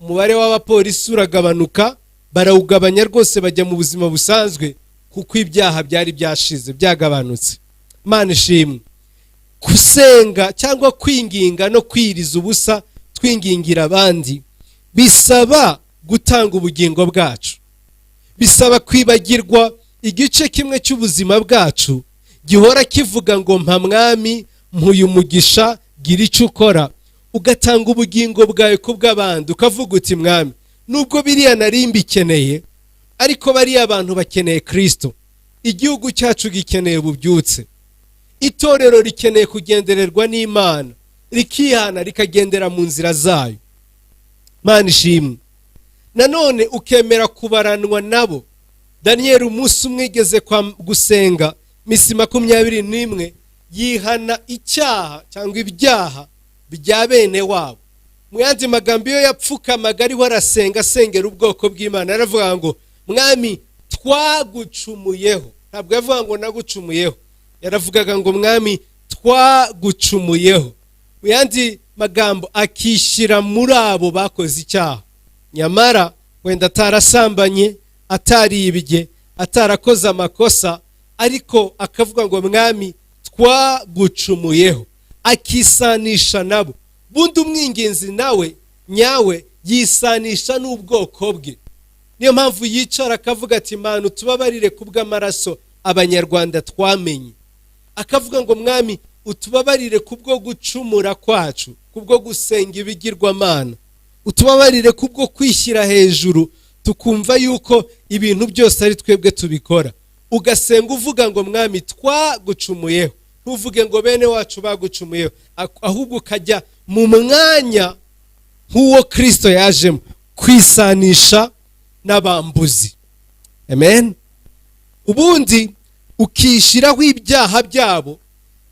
umubare w'abapolisi uragabanuka, barawugabanya rwose, bajya mu buzima busanzwe kuko ibyaha byari byashize, byagabanutse. Imana ishimwe. Gusenga cyangwa kwinginga no kwiriza ubusa twingingira abandi bisaba gutanga ubugingo bwacu, bisaba kwibagirwa igice kimwe cy'ubuzima bwacu gihora kivuga ngo: "Mpa Mwami, mpuye umugisha, gira icyo ukora." Ugatanga ubugingo bwawe ku bw'abandi, ukavuga uti: "Mwami, nubwo biriya nari mbikeneye, ariko bariya abantu bakeneye Kirisito. Igihugu cyacu gikeneye ububyutse, itorero rikeneye kugendererwa n'Imana, rikihana, rikagendera mu nzira zayo." Mana ishimwe. Nanone ukemera kubaranwa nabo. Daniyeli umunsi umwe igeze kwa gusenga misi 21, yihana icyaha cyangwa ibyaha bya bene wabo. Mu yandi magambo, iyo yapfukamaga ariho arasenga, asengera ubwoko bw'Imana, yaravuga ngo: "Mwami, twagucumuyeho." Ntabwo yavuga ngo "nagucumuyeho", yaravugaga ngo: "Mwami, twagucumuyeho." Mu yandi magambo, akishyira muri abo bakoze icyaha, nyamara wenda atarasambanye, ataribye, atarakoze amakosa, ariko akavuga ngo: "Mwami, twagucumuyeho", akisanisha nabo. Bundi umwinginzi nawe nyawe yisanisha n'ubwoko bwe. Niyo mpamvu yicara akavuga ati: "Mana, utubabarire kubw'amaraso Abanyarwanda twamenye." Akavuga ngo: "Mwami, utubabarire kubwo gucumura kwacu, kubwo gusenga ibigirwamana, utubabarire kubwo kwishyira hejuru tukumva yuko ibintu byose ari twebwe tubikora." Ugasenga uvuga ngo: "Mwami, twagucumuyeho." Ntuvuge ngo "bene wacu bagucumuyeho", ahubwo ukajya mu mwanya nk'uwo Kirisito yajemo, kwisanisha n'abambuzi. Amen. Ubundi Ukishyiraho ibyaha byabo,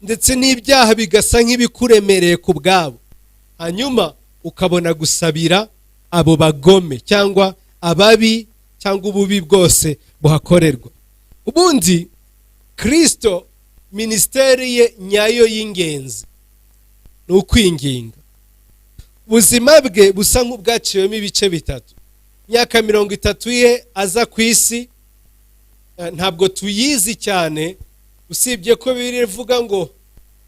ndetse n'ibyaha bigasa nk'ibikuremereye ku bwabo, hanyuma ukabona gusabira abo bagome cyangwa ababi cyangwa ububi bwose buhakorerwa. Ubundi Kirisito, minisiteri ye nyayo y'ingenzi ni ukwinginga. Ubuzima bwe busa nk'ubwaciwemo ibice bitatu. Imyaka 30 ye aza ku isi, ntabwo tuyizi cyane, usibye ko birivuga ngo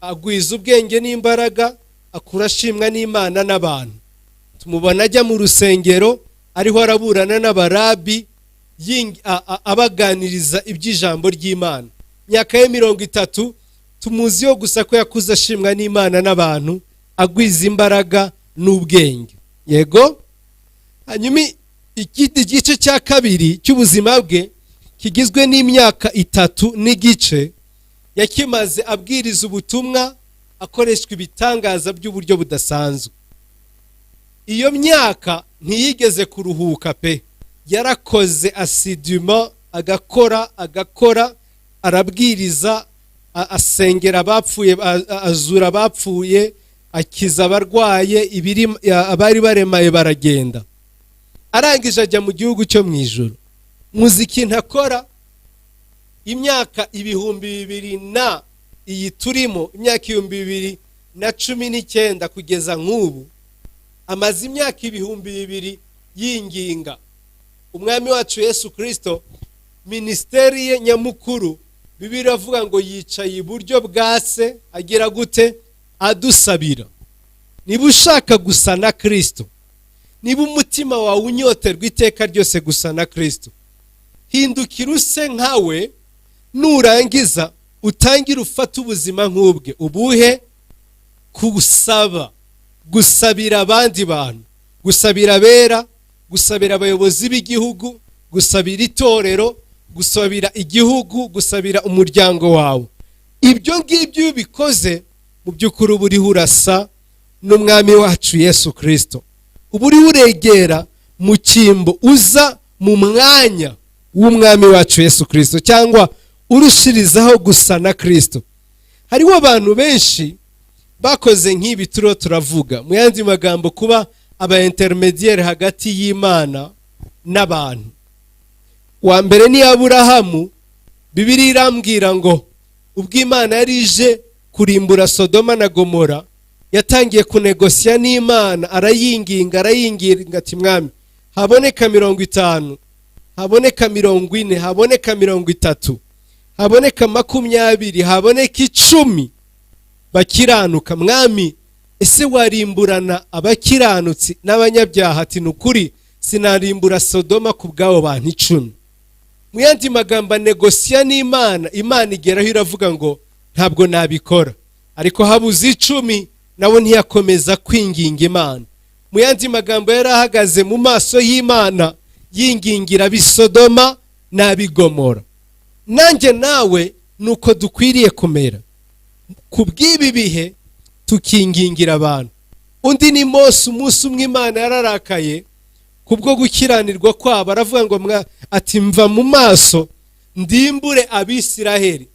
agwiza ubwenge n'imbaraga, akura ashimwa n'Imana n'abantu. Tumubona ajya mu rusengero, ariho araburana n'abarabi, abaganiriza iby'ijambo ry'Imana. Imyaka ye 30 tumuziho gusa ko yakuze ashimwa n'Imana n'abantu, agwiza imbaraga n'ubwenge. Yego. Hanyuma ikindi gice cya kabiri cy'ubuzima bwe kigizwe n'imyaka 3 n'igice, yakimaze abwiriza ubutumwa, akoreshwa ibitangaza by'uburyo budasanzwe. Iyo myaka ntiyigeze kuruhuka pe. Yarakoze asiduma, agakora, agakora, arabwiriza, asengera abapfuye, azura abapfuye, akiza abarwaye, abari baremaye baragenda. Arangije ajya mu gihugu cyo mu ijuru. Muzi ikintu akora? Imyaka 2000 na iyi turimo, imyaka 2019 kugeza nk'ubu, amaze imyaka 2000 yinginga. Umwami wacu Yesu Kirisito, minisiteri ye nyamukuru, Bibiliya iravuga ngo yicaye iburyo bwa Se, agira gute? Adusabira. Niba ushaka gusa na Kirisito, niba umutima wawe unyoterwa iteka ryose gusa na Kirisito, hindukira use nkawe. Nurangiza utangire ufate ubuzima nk'ubwe. Ubuhe? Gusaba, gusabira abandi bantu, gusabira abera, gusabira abayobozi b'igihugu, gusabira itorero, gusabira igihugu, gusabira umuryango wawe. Ibyo ngibyo iyo ubikoze, mu by'ukuri uba uriho urasa n'Umwami wacu Yesu Kirisito, uba uriho uregera mu cyimbo, uza mu mwanya w'Umwami wacu Yesu Kirisito, cyangwa urushirizaho gusa na Kirisito. Hariho abantu benshi bakoze nk'ibi turiho turavuga, mu yandi magambo kuba aba intermédiaire hagati y'Imana n'abantu. Wa mbere ni Aburahamu. Bibiliya irambwira ngo ubwo Imana yari ije kurimbura Sodoma na Gomora, yatangiye kunegosiya n'Imana, arayinginga, arayinginga ati: "Mwami, haboneka 50, haboneka 40, haboneka 30, haboneka 20, haboneka 10 bakiranuka, Mwami, ese warimburana abakiranutsi n'abanyabyaha?" Ati: "Ni ukuri sinarimbura Sodoma ku bw'abo bantu 10." Mu yandi magambo, anegosiya n'Imana. Imana igeraho iravuga ngo: "Ntabwo nabikora." Ariko habuze 10, nawe ntiyakomeza kwinginga Imana. Mu yandi magambo, yari ahagaze mu maso y'Imana yingingira ab'Isodoma n'ab'Igomora. Nanjye nawe ni uko dukwiriye kumera ku bw'ibi bihe, tukingingira abantu. Undi ni Mose. Umunsi umwe Imana yararakaye kubwo gukiranirwa kwabo, aravuga ngo ati: "Mva mu maso, ndimbure Abisiraheli."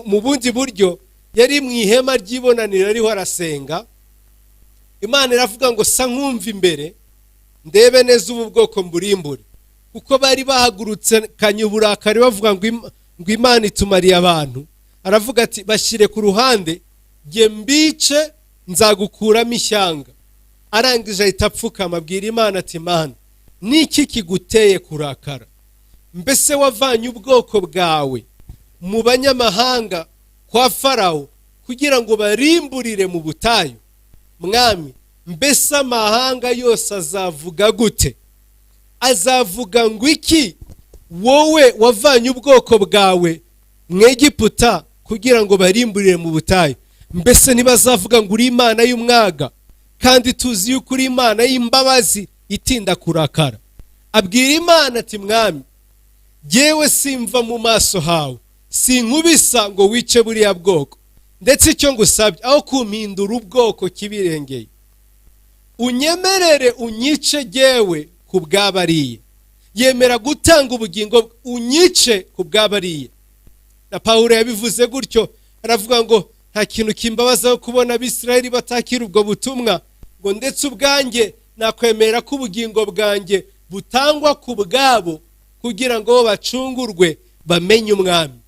Mu bundi buryo, yari mu ihema ry'ibonaniro ariho arasenga. Imana iravuga ngo: "Sa nkumva imbere, ndebe neza ubu bwoko mburimbure," kuko bari bahagurutse kanya uburakari bavuga ngo Imana itumariye abantu. Aravuga ati: "Bashyire ku ruhande, jye mbice, nzagukuramo ishyanga." Arangije ahita apfukama, abwira Imana ati: "Mana, niki kiguteye kurakara? Mbese wavanye ubwoko bwawe mu banyamahanga kwa Farawo kugira ngo barimburire mu butayu? Mwami, mbese amahanga yose azavuga gute? Azavuga ngo iki, wowe wavanye ubwoko bwawe mu Egiputa kugira ngo barimburire mu butayu? Mbese ntibazavuga ngo uri Imana y'umwaga, kandi tuzi yuko uri Imana y'imbabazi itinda kurakara?" Abwira Imana ati: "Mwami, jyewe simva mu maso hawe, sinkubisa ngo wice buriya bwoko. Ndetse icyo ngusabye, aho kumpindura ubwoko kibirengeye, unyemerere unyice jyewe ku bw'abariye." Yemera gutanga ubugingo, unyice ku bw'abariye. Na Pawulo yabivuze gutyo, aravuga ngo nta kintu kimbabaza kubona Abisirayeli batakira ubwo butumwa, ngo ndetse ubwanjye nakwemera ko ubugingo bwanjye butangwa ku bwabo kugira ngo bacungurwe, bamenye Umwami.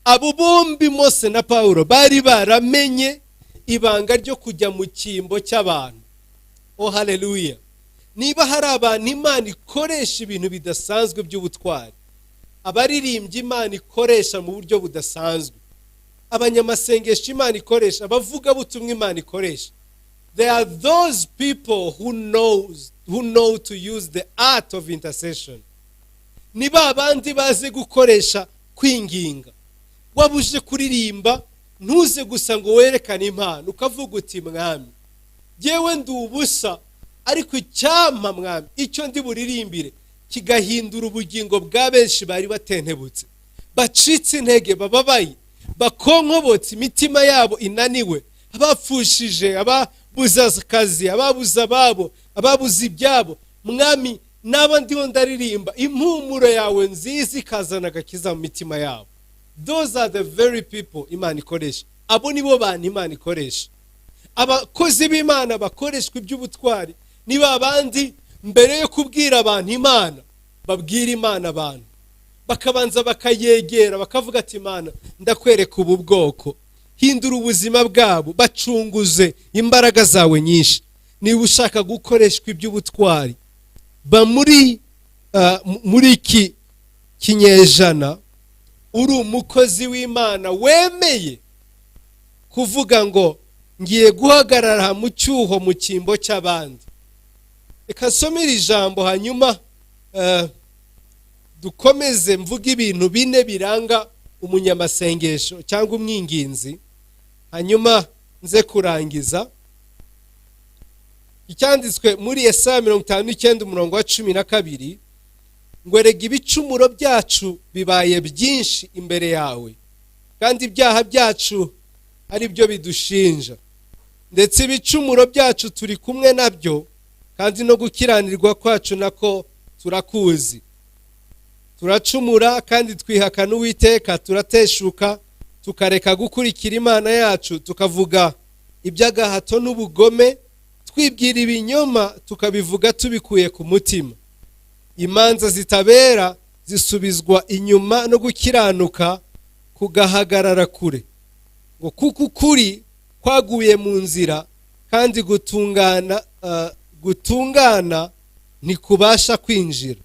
Abo bombi, Mose na Pawulo, bari baramenye ibanga ryo kujya mu cyimbo cy'abantu. Oh haleluya! Niba hari abantu Imana ikoresha ibintu bidasanzwe by'ubutwari, abaririmbyi Imana ikoresha mu buryo budasanzwe, abanyamasengesho Imana ikoresha, abavugabutumwa Imana ikoresha, they are those people who know to use the art of intercession. Ni ba bandi bazi gukoresha kwinginga. Waba uje kuririmba, ntuze gusa ngo werekane impano, ukavuga uti: "Mwami, yewe ndi ubusa, ariko icyampa, Mwami, icyo ndi buririmbire kigahindura ubugingo bwa benshi bari batentebutse, bacitse intege, bababaye, bakonkobotse, imitima yabo inaniwe, abapfushije, ababuze akazi, ababuze ababo, ababuze ibyabo. Mwami, naba ndiho ndaririmba, impumuro yawe nziza ikazana agakiza mu mitima yabo." Those are the very people Imana ikoresha. Abo nibo bantu Imana ikoresha. Abakozi b'Imana bakoreshwa iby'ubutwari ni ba bandi mbere yo kubwira abantu Imana, babwira Imana abantu, bakabanza bakayegera, bakavuga ati: "Imana, ndakwereka ubu bwoko, hindura ubuzima bwabo, bacunguze imbaraga zawe nyinshi." Niba ushaka gukoreshwa iby'ubutwari, ba muri iki kinyejana uri umukozi w'Imana wemeye kuvuga ngo ngiye guhagarara mu cyuho, mu cyimbo cy'abandi. Reka nsome iri jambo, hanyuma dukomeze mvuge ibintu bine biranga umunyamasengesho cyangwa umwinginzi, hanyuma nze kurangiza. Icyanditswe muri Yesaya 59, umurongo wa 12, ngo: "Erega ibicumuro byacu bibaye byinshi imbere yawe, kandi ibyaha byacu ari byo bidushinja. Ndetse ibicumuro byacu turi kumwe nabyo, kandi no gukiranirwa kwacu nako turakuzi. Turacumura kandi twihakana Uwiteka, turateshuka tukareka gukurikira Imana yacu, tukavuga iby'agahato n'ubugome, twibwira ibinyoma, tukabivuga tubikuye ku mutima. Imanza zitabera zisubizwa inyuma, no gukiranuka kugahagarara kure, ngo kuko ukuri kwaguye mu nzira, kandi gutungana ntikubasha kwinjira.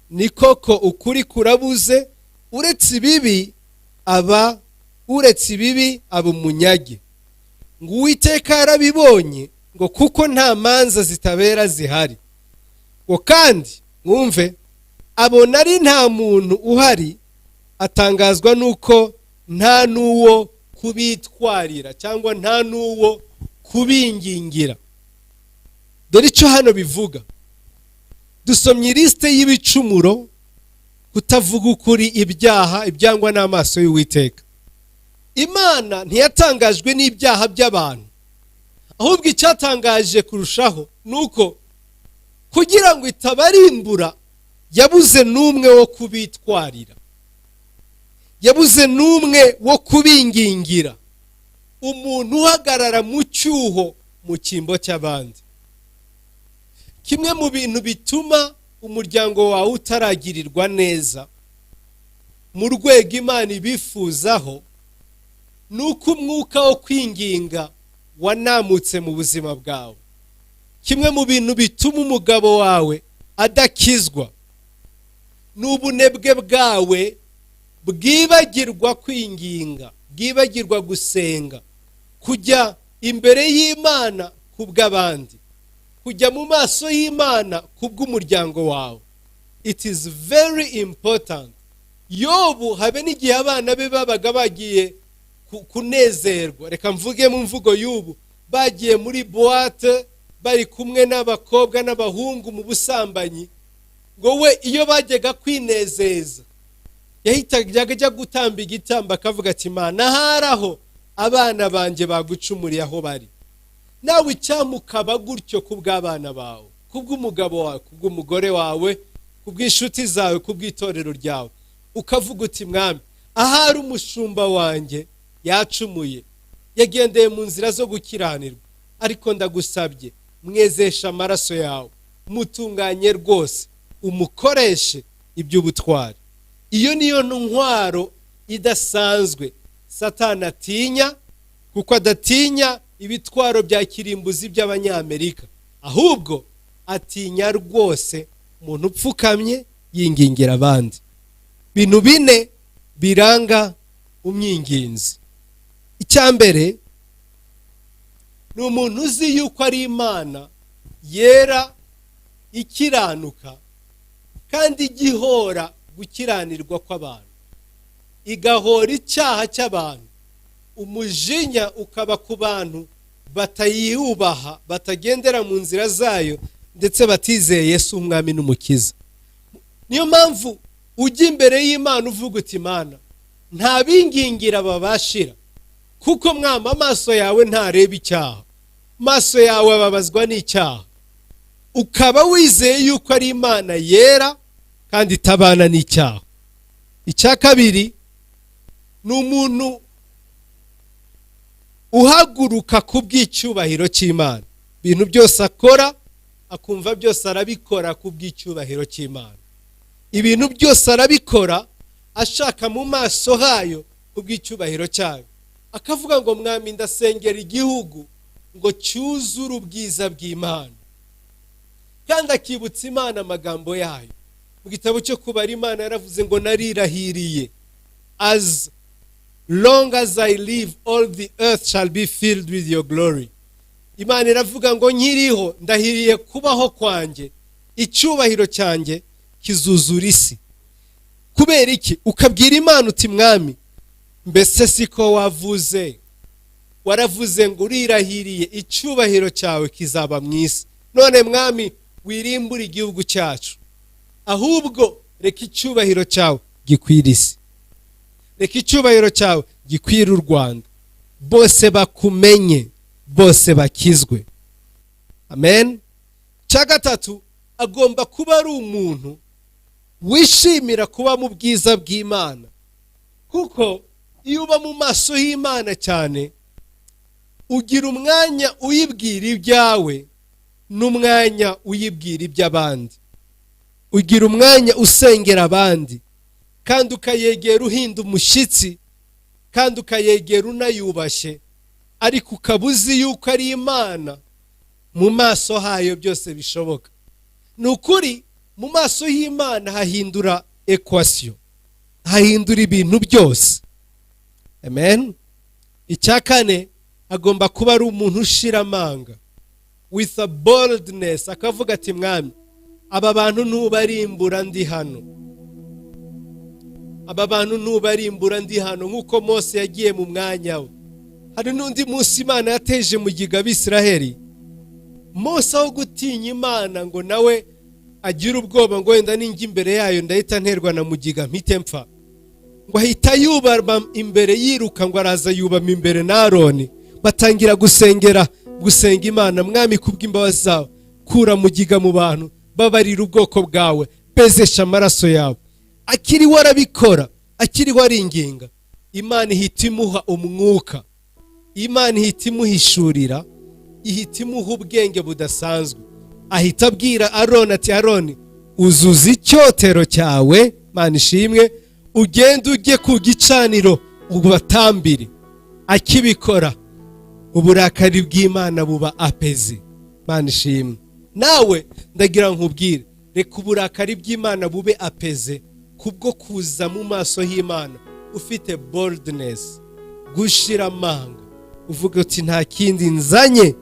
Ni koko, ukuri kurabuze, uretse ibibi aba umunyage." Ngo Uwiteka yarabibonye, ngo kuko nta manza zitabera zihari, ngo kandi mwumve, abona ari nta muntu uhari, atangazwa n'uko nta n'uwo kubitwarira cyangwa nta n'uwo kubingingira. Dore icyo hano bivuga. Dusomye lisite y'ibicumuro: kutavuga ukuri, ibyaha, ibyangwa n'amaso y'Uwiteka. Imana ntiyatangajwe n'ibyaha by'abantu, ahubwo icyatangaje kurushaho ni uko kugira ngo itabarimbura yabuze n'umwe wo kubitwarira, yabuze n'umwe wo kubingingira, umuntu uhagarara mu cyuho, mu cyimbo cy'abandi. Kimwe mu bintu bituma umuryango wawe utaragirirwa neza mu rwego Imana ibifuzaho ni uko umwuka wo kwinginga wanamutse mu buzima bwawe. Kimwe mu bintu bituma umugabo wawe adakizwa ni ubunebwe bwawe bwibagirwa kwinginga, bwibagirwa gusenga, kujya imbere y'Imana ku bw'abandi, kujya mu maso y'Imana ku bw'umuryango wawe. It is very important. Yobu, habe n'igihe abana be babaga bagiye kunezerwa, reka mvuge mu mvugo y'ubu, bagiye muri boîte, bari kumwe n'abakobwa n'abahungu mu busambanyi, ngo we iyo bajyaga kwinezeza yahitaga ajya gutamba igitambo, akavuga ati: "Imana, ahari aho abana banjye bagucumuriye aho bari." Nawe icyamukaba gutyo ku bw'abana bawe, ku bw'umugabo wawe, ku bw'umugore wawe, ku bw'inshuti zawe, ku bw'itorero ryawe, ukavuga uti: "Mwami, Ahari umushumba wanjye yacumuye, yagendeye mu nzira zo gukiranirwa, ariko ndagusabye, mwezesha amaraso yawe, mutunganye rwose, umukoreshe iby'ubutwari. Iyo niyo ntwaro idasanzwe Satani atinya, kuko adatinya ibitwaro bya kirimbuzi by'Abanyamerika, ahubwo atinya rwose umuntu upfukamye yingingira abandi. Bintu bine biranga umwinginzi: Icya mbere ni umuntu uzi yuko ari Imana yera, ikiranuka, kandi igihora gukiranirwa kw'abantu, igahora icyaha cy'abantu, umujinya ukaba ku bantu batayubaha, batagendera mu nzira zayo, ndetse batizeye Yesu Umwami n'Umukiza. Niyo mpamvu ujya imbere y'Imana uvuga uti: "Imana, nta bingingira babashira, kuko mwama amaso yawe ntareba icyaha, amaso yawe ababazwa n'icyaha." Ukaba wizeye yuko ari Imana yera kandi itabana n'icyaha. Icya kabiri ni umuntu uhaguruka ku bw'icyubahiro cy'Imana. Ibintu byose akora, akumva byose arabikora ku bw'icyubahiro cy'Imana. Ibintu byose arabikora ashaka mu maso hayo ku bw'icyubahiro cyayo. Akavuga ngo: "Mwami, ndasengera igihugu ngo cyuzure ubwiza bw'Imana." Kandi akibutsa Imana amagambo yayo mu gitabo cyo Kubara. Imana yaravuze ngo: "Narirahiriye, as long as I live, all the earth shall be filled with your glory." Imana iravuga ngo: "Nkiriho, ndahiriye kubaho kwanjye, icyubahiro cyanjye kizuzura isi." Kubera iki? Ukabwira Imana uti: "Mwami, mbese siko wavuze? Waravuze ngo urirahiriye, icyubahiro cyawe kizaba mu isi. None Mwami, wirimbure igihugu cyacu, ahubwo reka icyubahiro cyawe gikwira isi, reka icyubahiro cyawe gikwira u Rwanda, bose bakumenye, bose bakizwe." Amen. Cya gatatu, agomba kuba ari umuntu wishimira kuba mu bwiza bw'Imana, kuko iyo uba mu maso y'Imana cyane, ugira umwanya uyibwira ibyawe n'umwanya uyibwira iby'abandi, ugira umwanya usengera abandi, kandi ukayegera uhinda umushyitsi, kandi ukayegera unayubashye, ariko ukaba uzi yuko ari Imana, mu maso hayo byose bishoboka. Ni ukuri, mu maso y'Imana hahindura equation, hahindura ibintu byose. Amen. Icya kane, agomba kuba ari umuntu ushira amanga, with a boldness, akavuga ati: "Mwami, aba bantu ntubarimbura ndi hano, aba bantu ntubarimbura ndi hano," nk'uko Mose yagiye mu mwanya we. Hari n'undi munsi Imana yateje mugiga Abisiraheli. Mose, aho gutinya Imana ngo nawe agire ubwoba ngo wenda ninjya imbere yayo ndahita nterwa na mugiga mpite mpfa, ngo ahita yubama imbere, yiruka ngo araza yubama imbere na Aroni, batangira gusengera, gusenga Imana: "Mwami, kubw'imbabazi zawe, kura mugiga mu bantu, babarira ubwoko bwawe, bezesha amaraso yawe." Akiriho arabikora, akiriho aringinga, Imana ihita imuha umwuka, Imana ihita imuhishurira, ihita imuha ubwenge budasanzwe. Ahita abwira Aroni ati: "Aroni, uzuza icyotero cyawe, Mana ishimwe, ugende ujye ku gicaniro ubatambire." Akibikora, uburakari bw'Imana buba apaisé. Mana ishimwe. Nawe ndagira nkubwire: reka uburakari bw'Imana bube apaisé kubwo kuza mu maso y'Imana ufite boldness, gushira amanga, uvuga uti: "Nta kindi nzanye,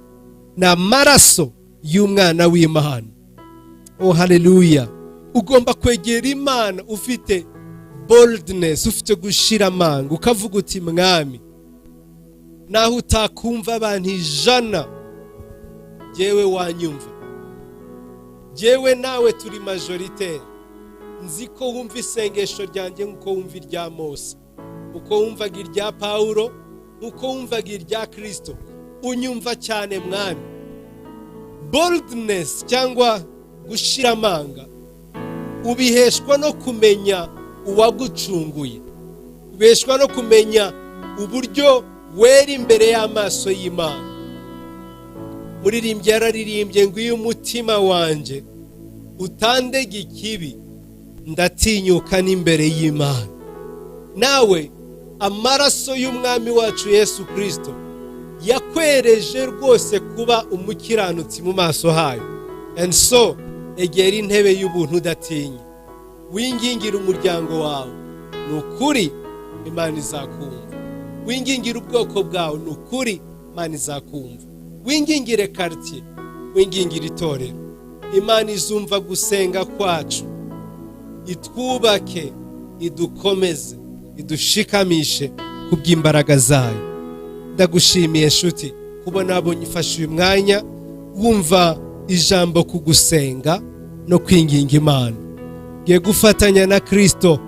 ni amaraso y'umwana w'Imana." Oh, haleluya! Ugomba kwegera Imana ufite boldness, ufite gushira amanga, ukavuga uti: "Mwami, naho utakumva abantu 100, jyewe wanyumva. Jyewe nawe turi majoritaire. Nzi ko wumva isengesho ryanjye nk'uko wumva irya Mose, uko wumvaga irya Pawulo, nk'uko wumvaga irya Kirisito. Unyumva cyane, Mwami." Boldness cyangwa gushira amanga ubiheshwa no kumenya uwagucunguye, Ubeshwa no kumenya uburyo wera imbere y'amaso y'Imana. Muririmbyi yararirimbye ngo iyo umutima wanjye utandega ikibi ndatinyuka n'imbere y'Imana. Nawe amaraso y'umwami wacu Yesu Kristo yakwereje rwose kuba umukiranutsi mu maso hayo. And so egera intebe y'ubuntu udatinya, wingingira umuryango wawe, ni ukuri Imana izakumva. Wingingira ubwoko bwawe, ni ukuri Imana izakumva. Wingingire quartier, wingingire itorero, Imana izumva gusenga kwacu, itwubake, idukomeze, idushikamishe kubw'imbaraga zayo. Ndagushimiye nshuti kubona wabonye ufashe uyu mwanya wumva ijambo ku gusenga no kwinginga Imana. Ngiye gufatanya na Kristo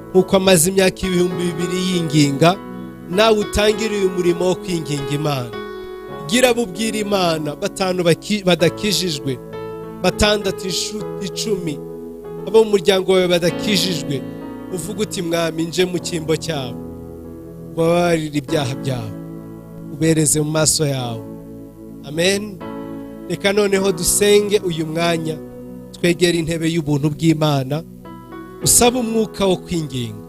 nkuko amaze imyaka 2000 yinginga, nawe utangire uyu murimo wo kwinginga Imana. Gira bubwira Imana 5 badakijijwe, 6 10 abo mu muryango wawe badakijijwe, uvuga uti mwami nje mu cyimbo cyabo, babarira ibyaha byabo, ubereze mu maso yawe. Amen. Reka noneho dusenge uyu mwanya, twegere intebe y'ubuntu bw'Imana, usaba umwuka wo kwinginga.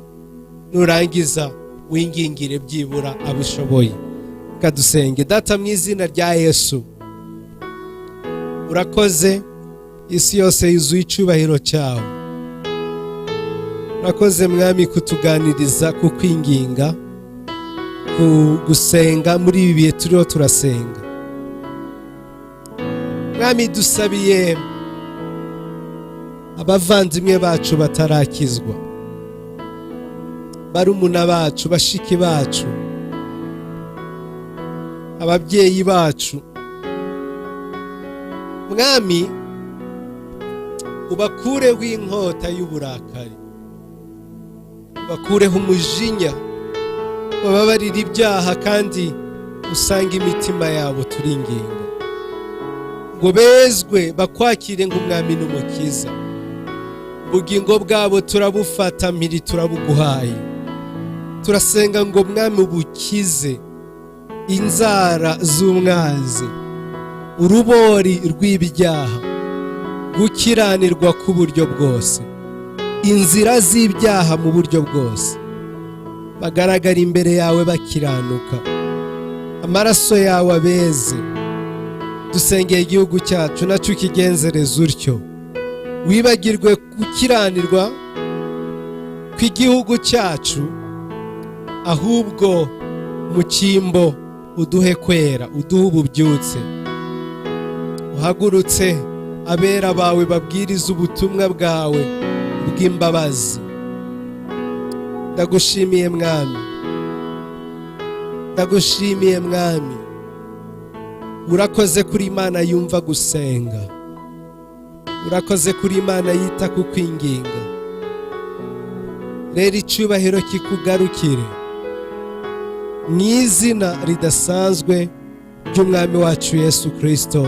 Nurangiza wingingire byibura abishoboye. Reka dusenge. Data mu izina rya Yesu, urakoze, isi yose yuzuye icyubahiro cyawe. Urakoze mwami kutuganiriza ku kwinginga, ku gusenga muri ibi bihe turiho turasenga. Mwami dusabiye abavandimwe bacu batarakizwa, barumuna bacu, bashiki bacu, ababyeyi bacu. Mwami ubakureho inkota y'uburakari, ubakureho umujinya, bababarire ibyaha kandi usanga imitima yabo turinginga ngo bezwe bakwakire nk'umwami n'umukiza. Ubugingo bwabo turabufata mpiri, turabuguhaye. Turasenga ngo mwami ubukize inzara z'umwanzi, urubori rw'ibyaha, gukiranirwa k'uburyo bwose, inzira z'ibyaha mu buryo bwose. Bagaragara imbere yawe bakiranuka, amaraso yawe abeze. Dusengeye igihugu cyacu nacyo ukigenzereza utyo, wibagirwe gukiranirwa kw'igihugu cyacu, ahubwo mu cyimbo uduhe kwera, uduhe ububyutse. Uhagurutse abera bawe babwiriza ubutumwa bwawe bw'imbabazi. Ndagushimiye mwami, ndagushimiye mwami. Urakoze kuri Imana yumva gusenga, urakoze kuri Imana yita ku kwinginga. Rero icyubahiro kikugarukire mu izina ridasanzwe ry'umwami wacu Yesu Kristo.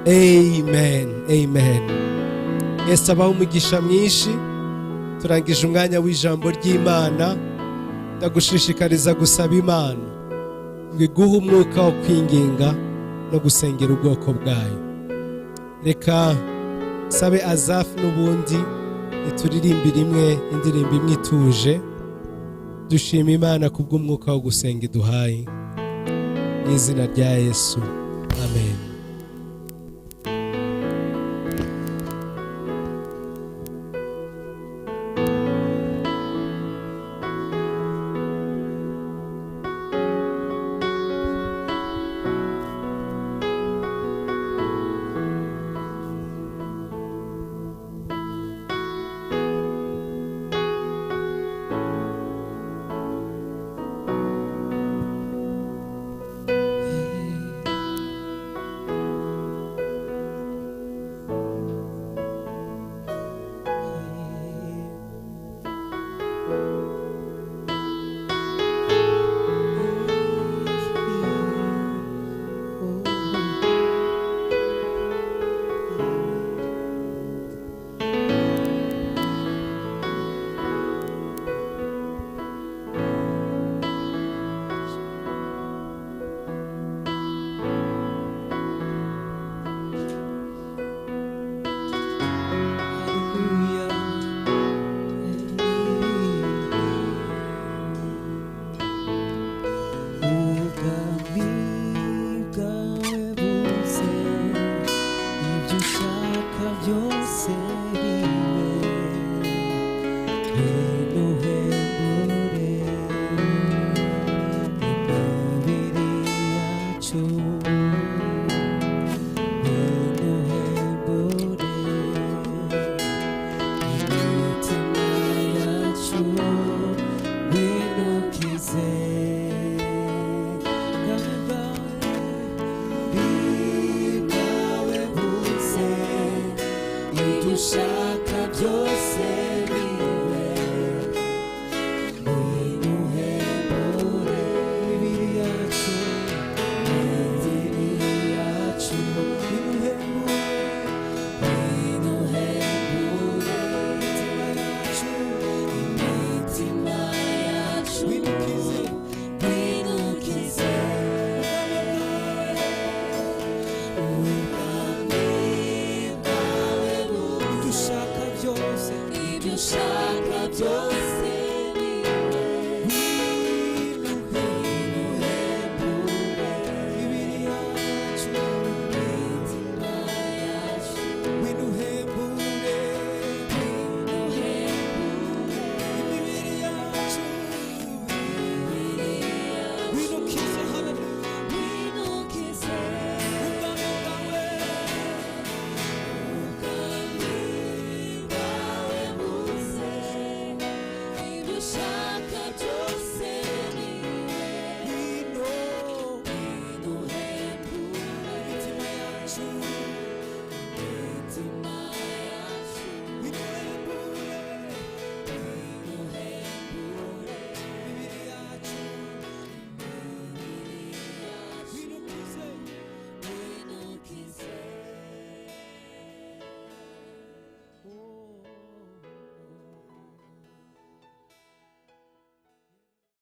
Amen, amen. Yesu abahe umugisha mwinshi. Turangije umwanya w'ijambo ry'Imana. Ndagushishikariza gusaba Imana ngo iguhe umwuka wo kwinginga no gusengera ubwoko bwayo. Reka sabe Azafu n'ubundi ituririmbe imwe, indirimbo imwe ituje, dushima Imana kubw'umwuka wo gusenga iduhaye. Mu izina rya Yesu, amen. Wese.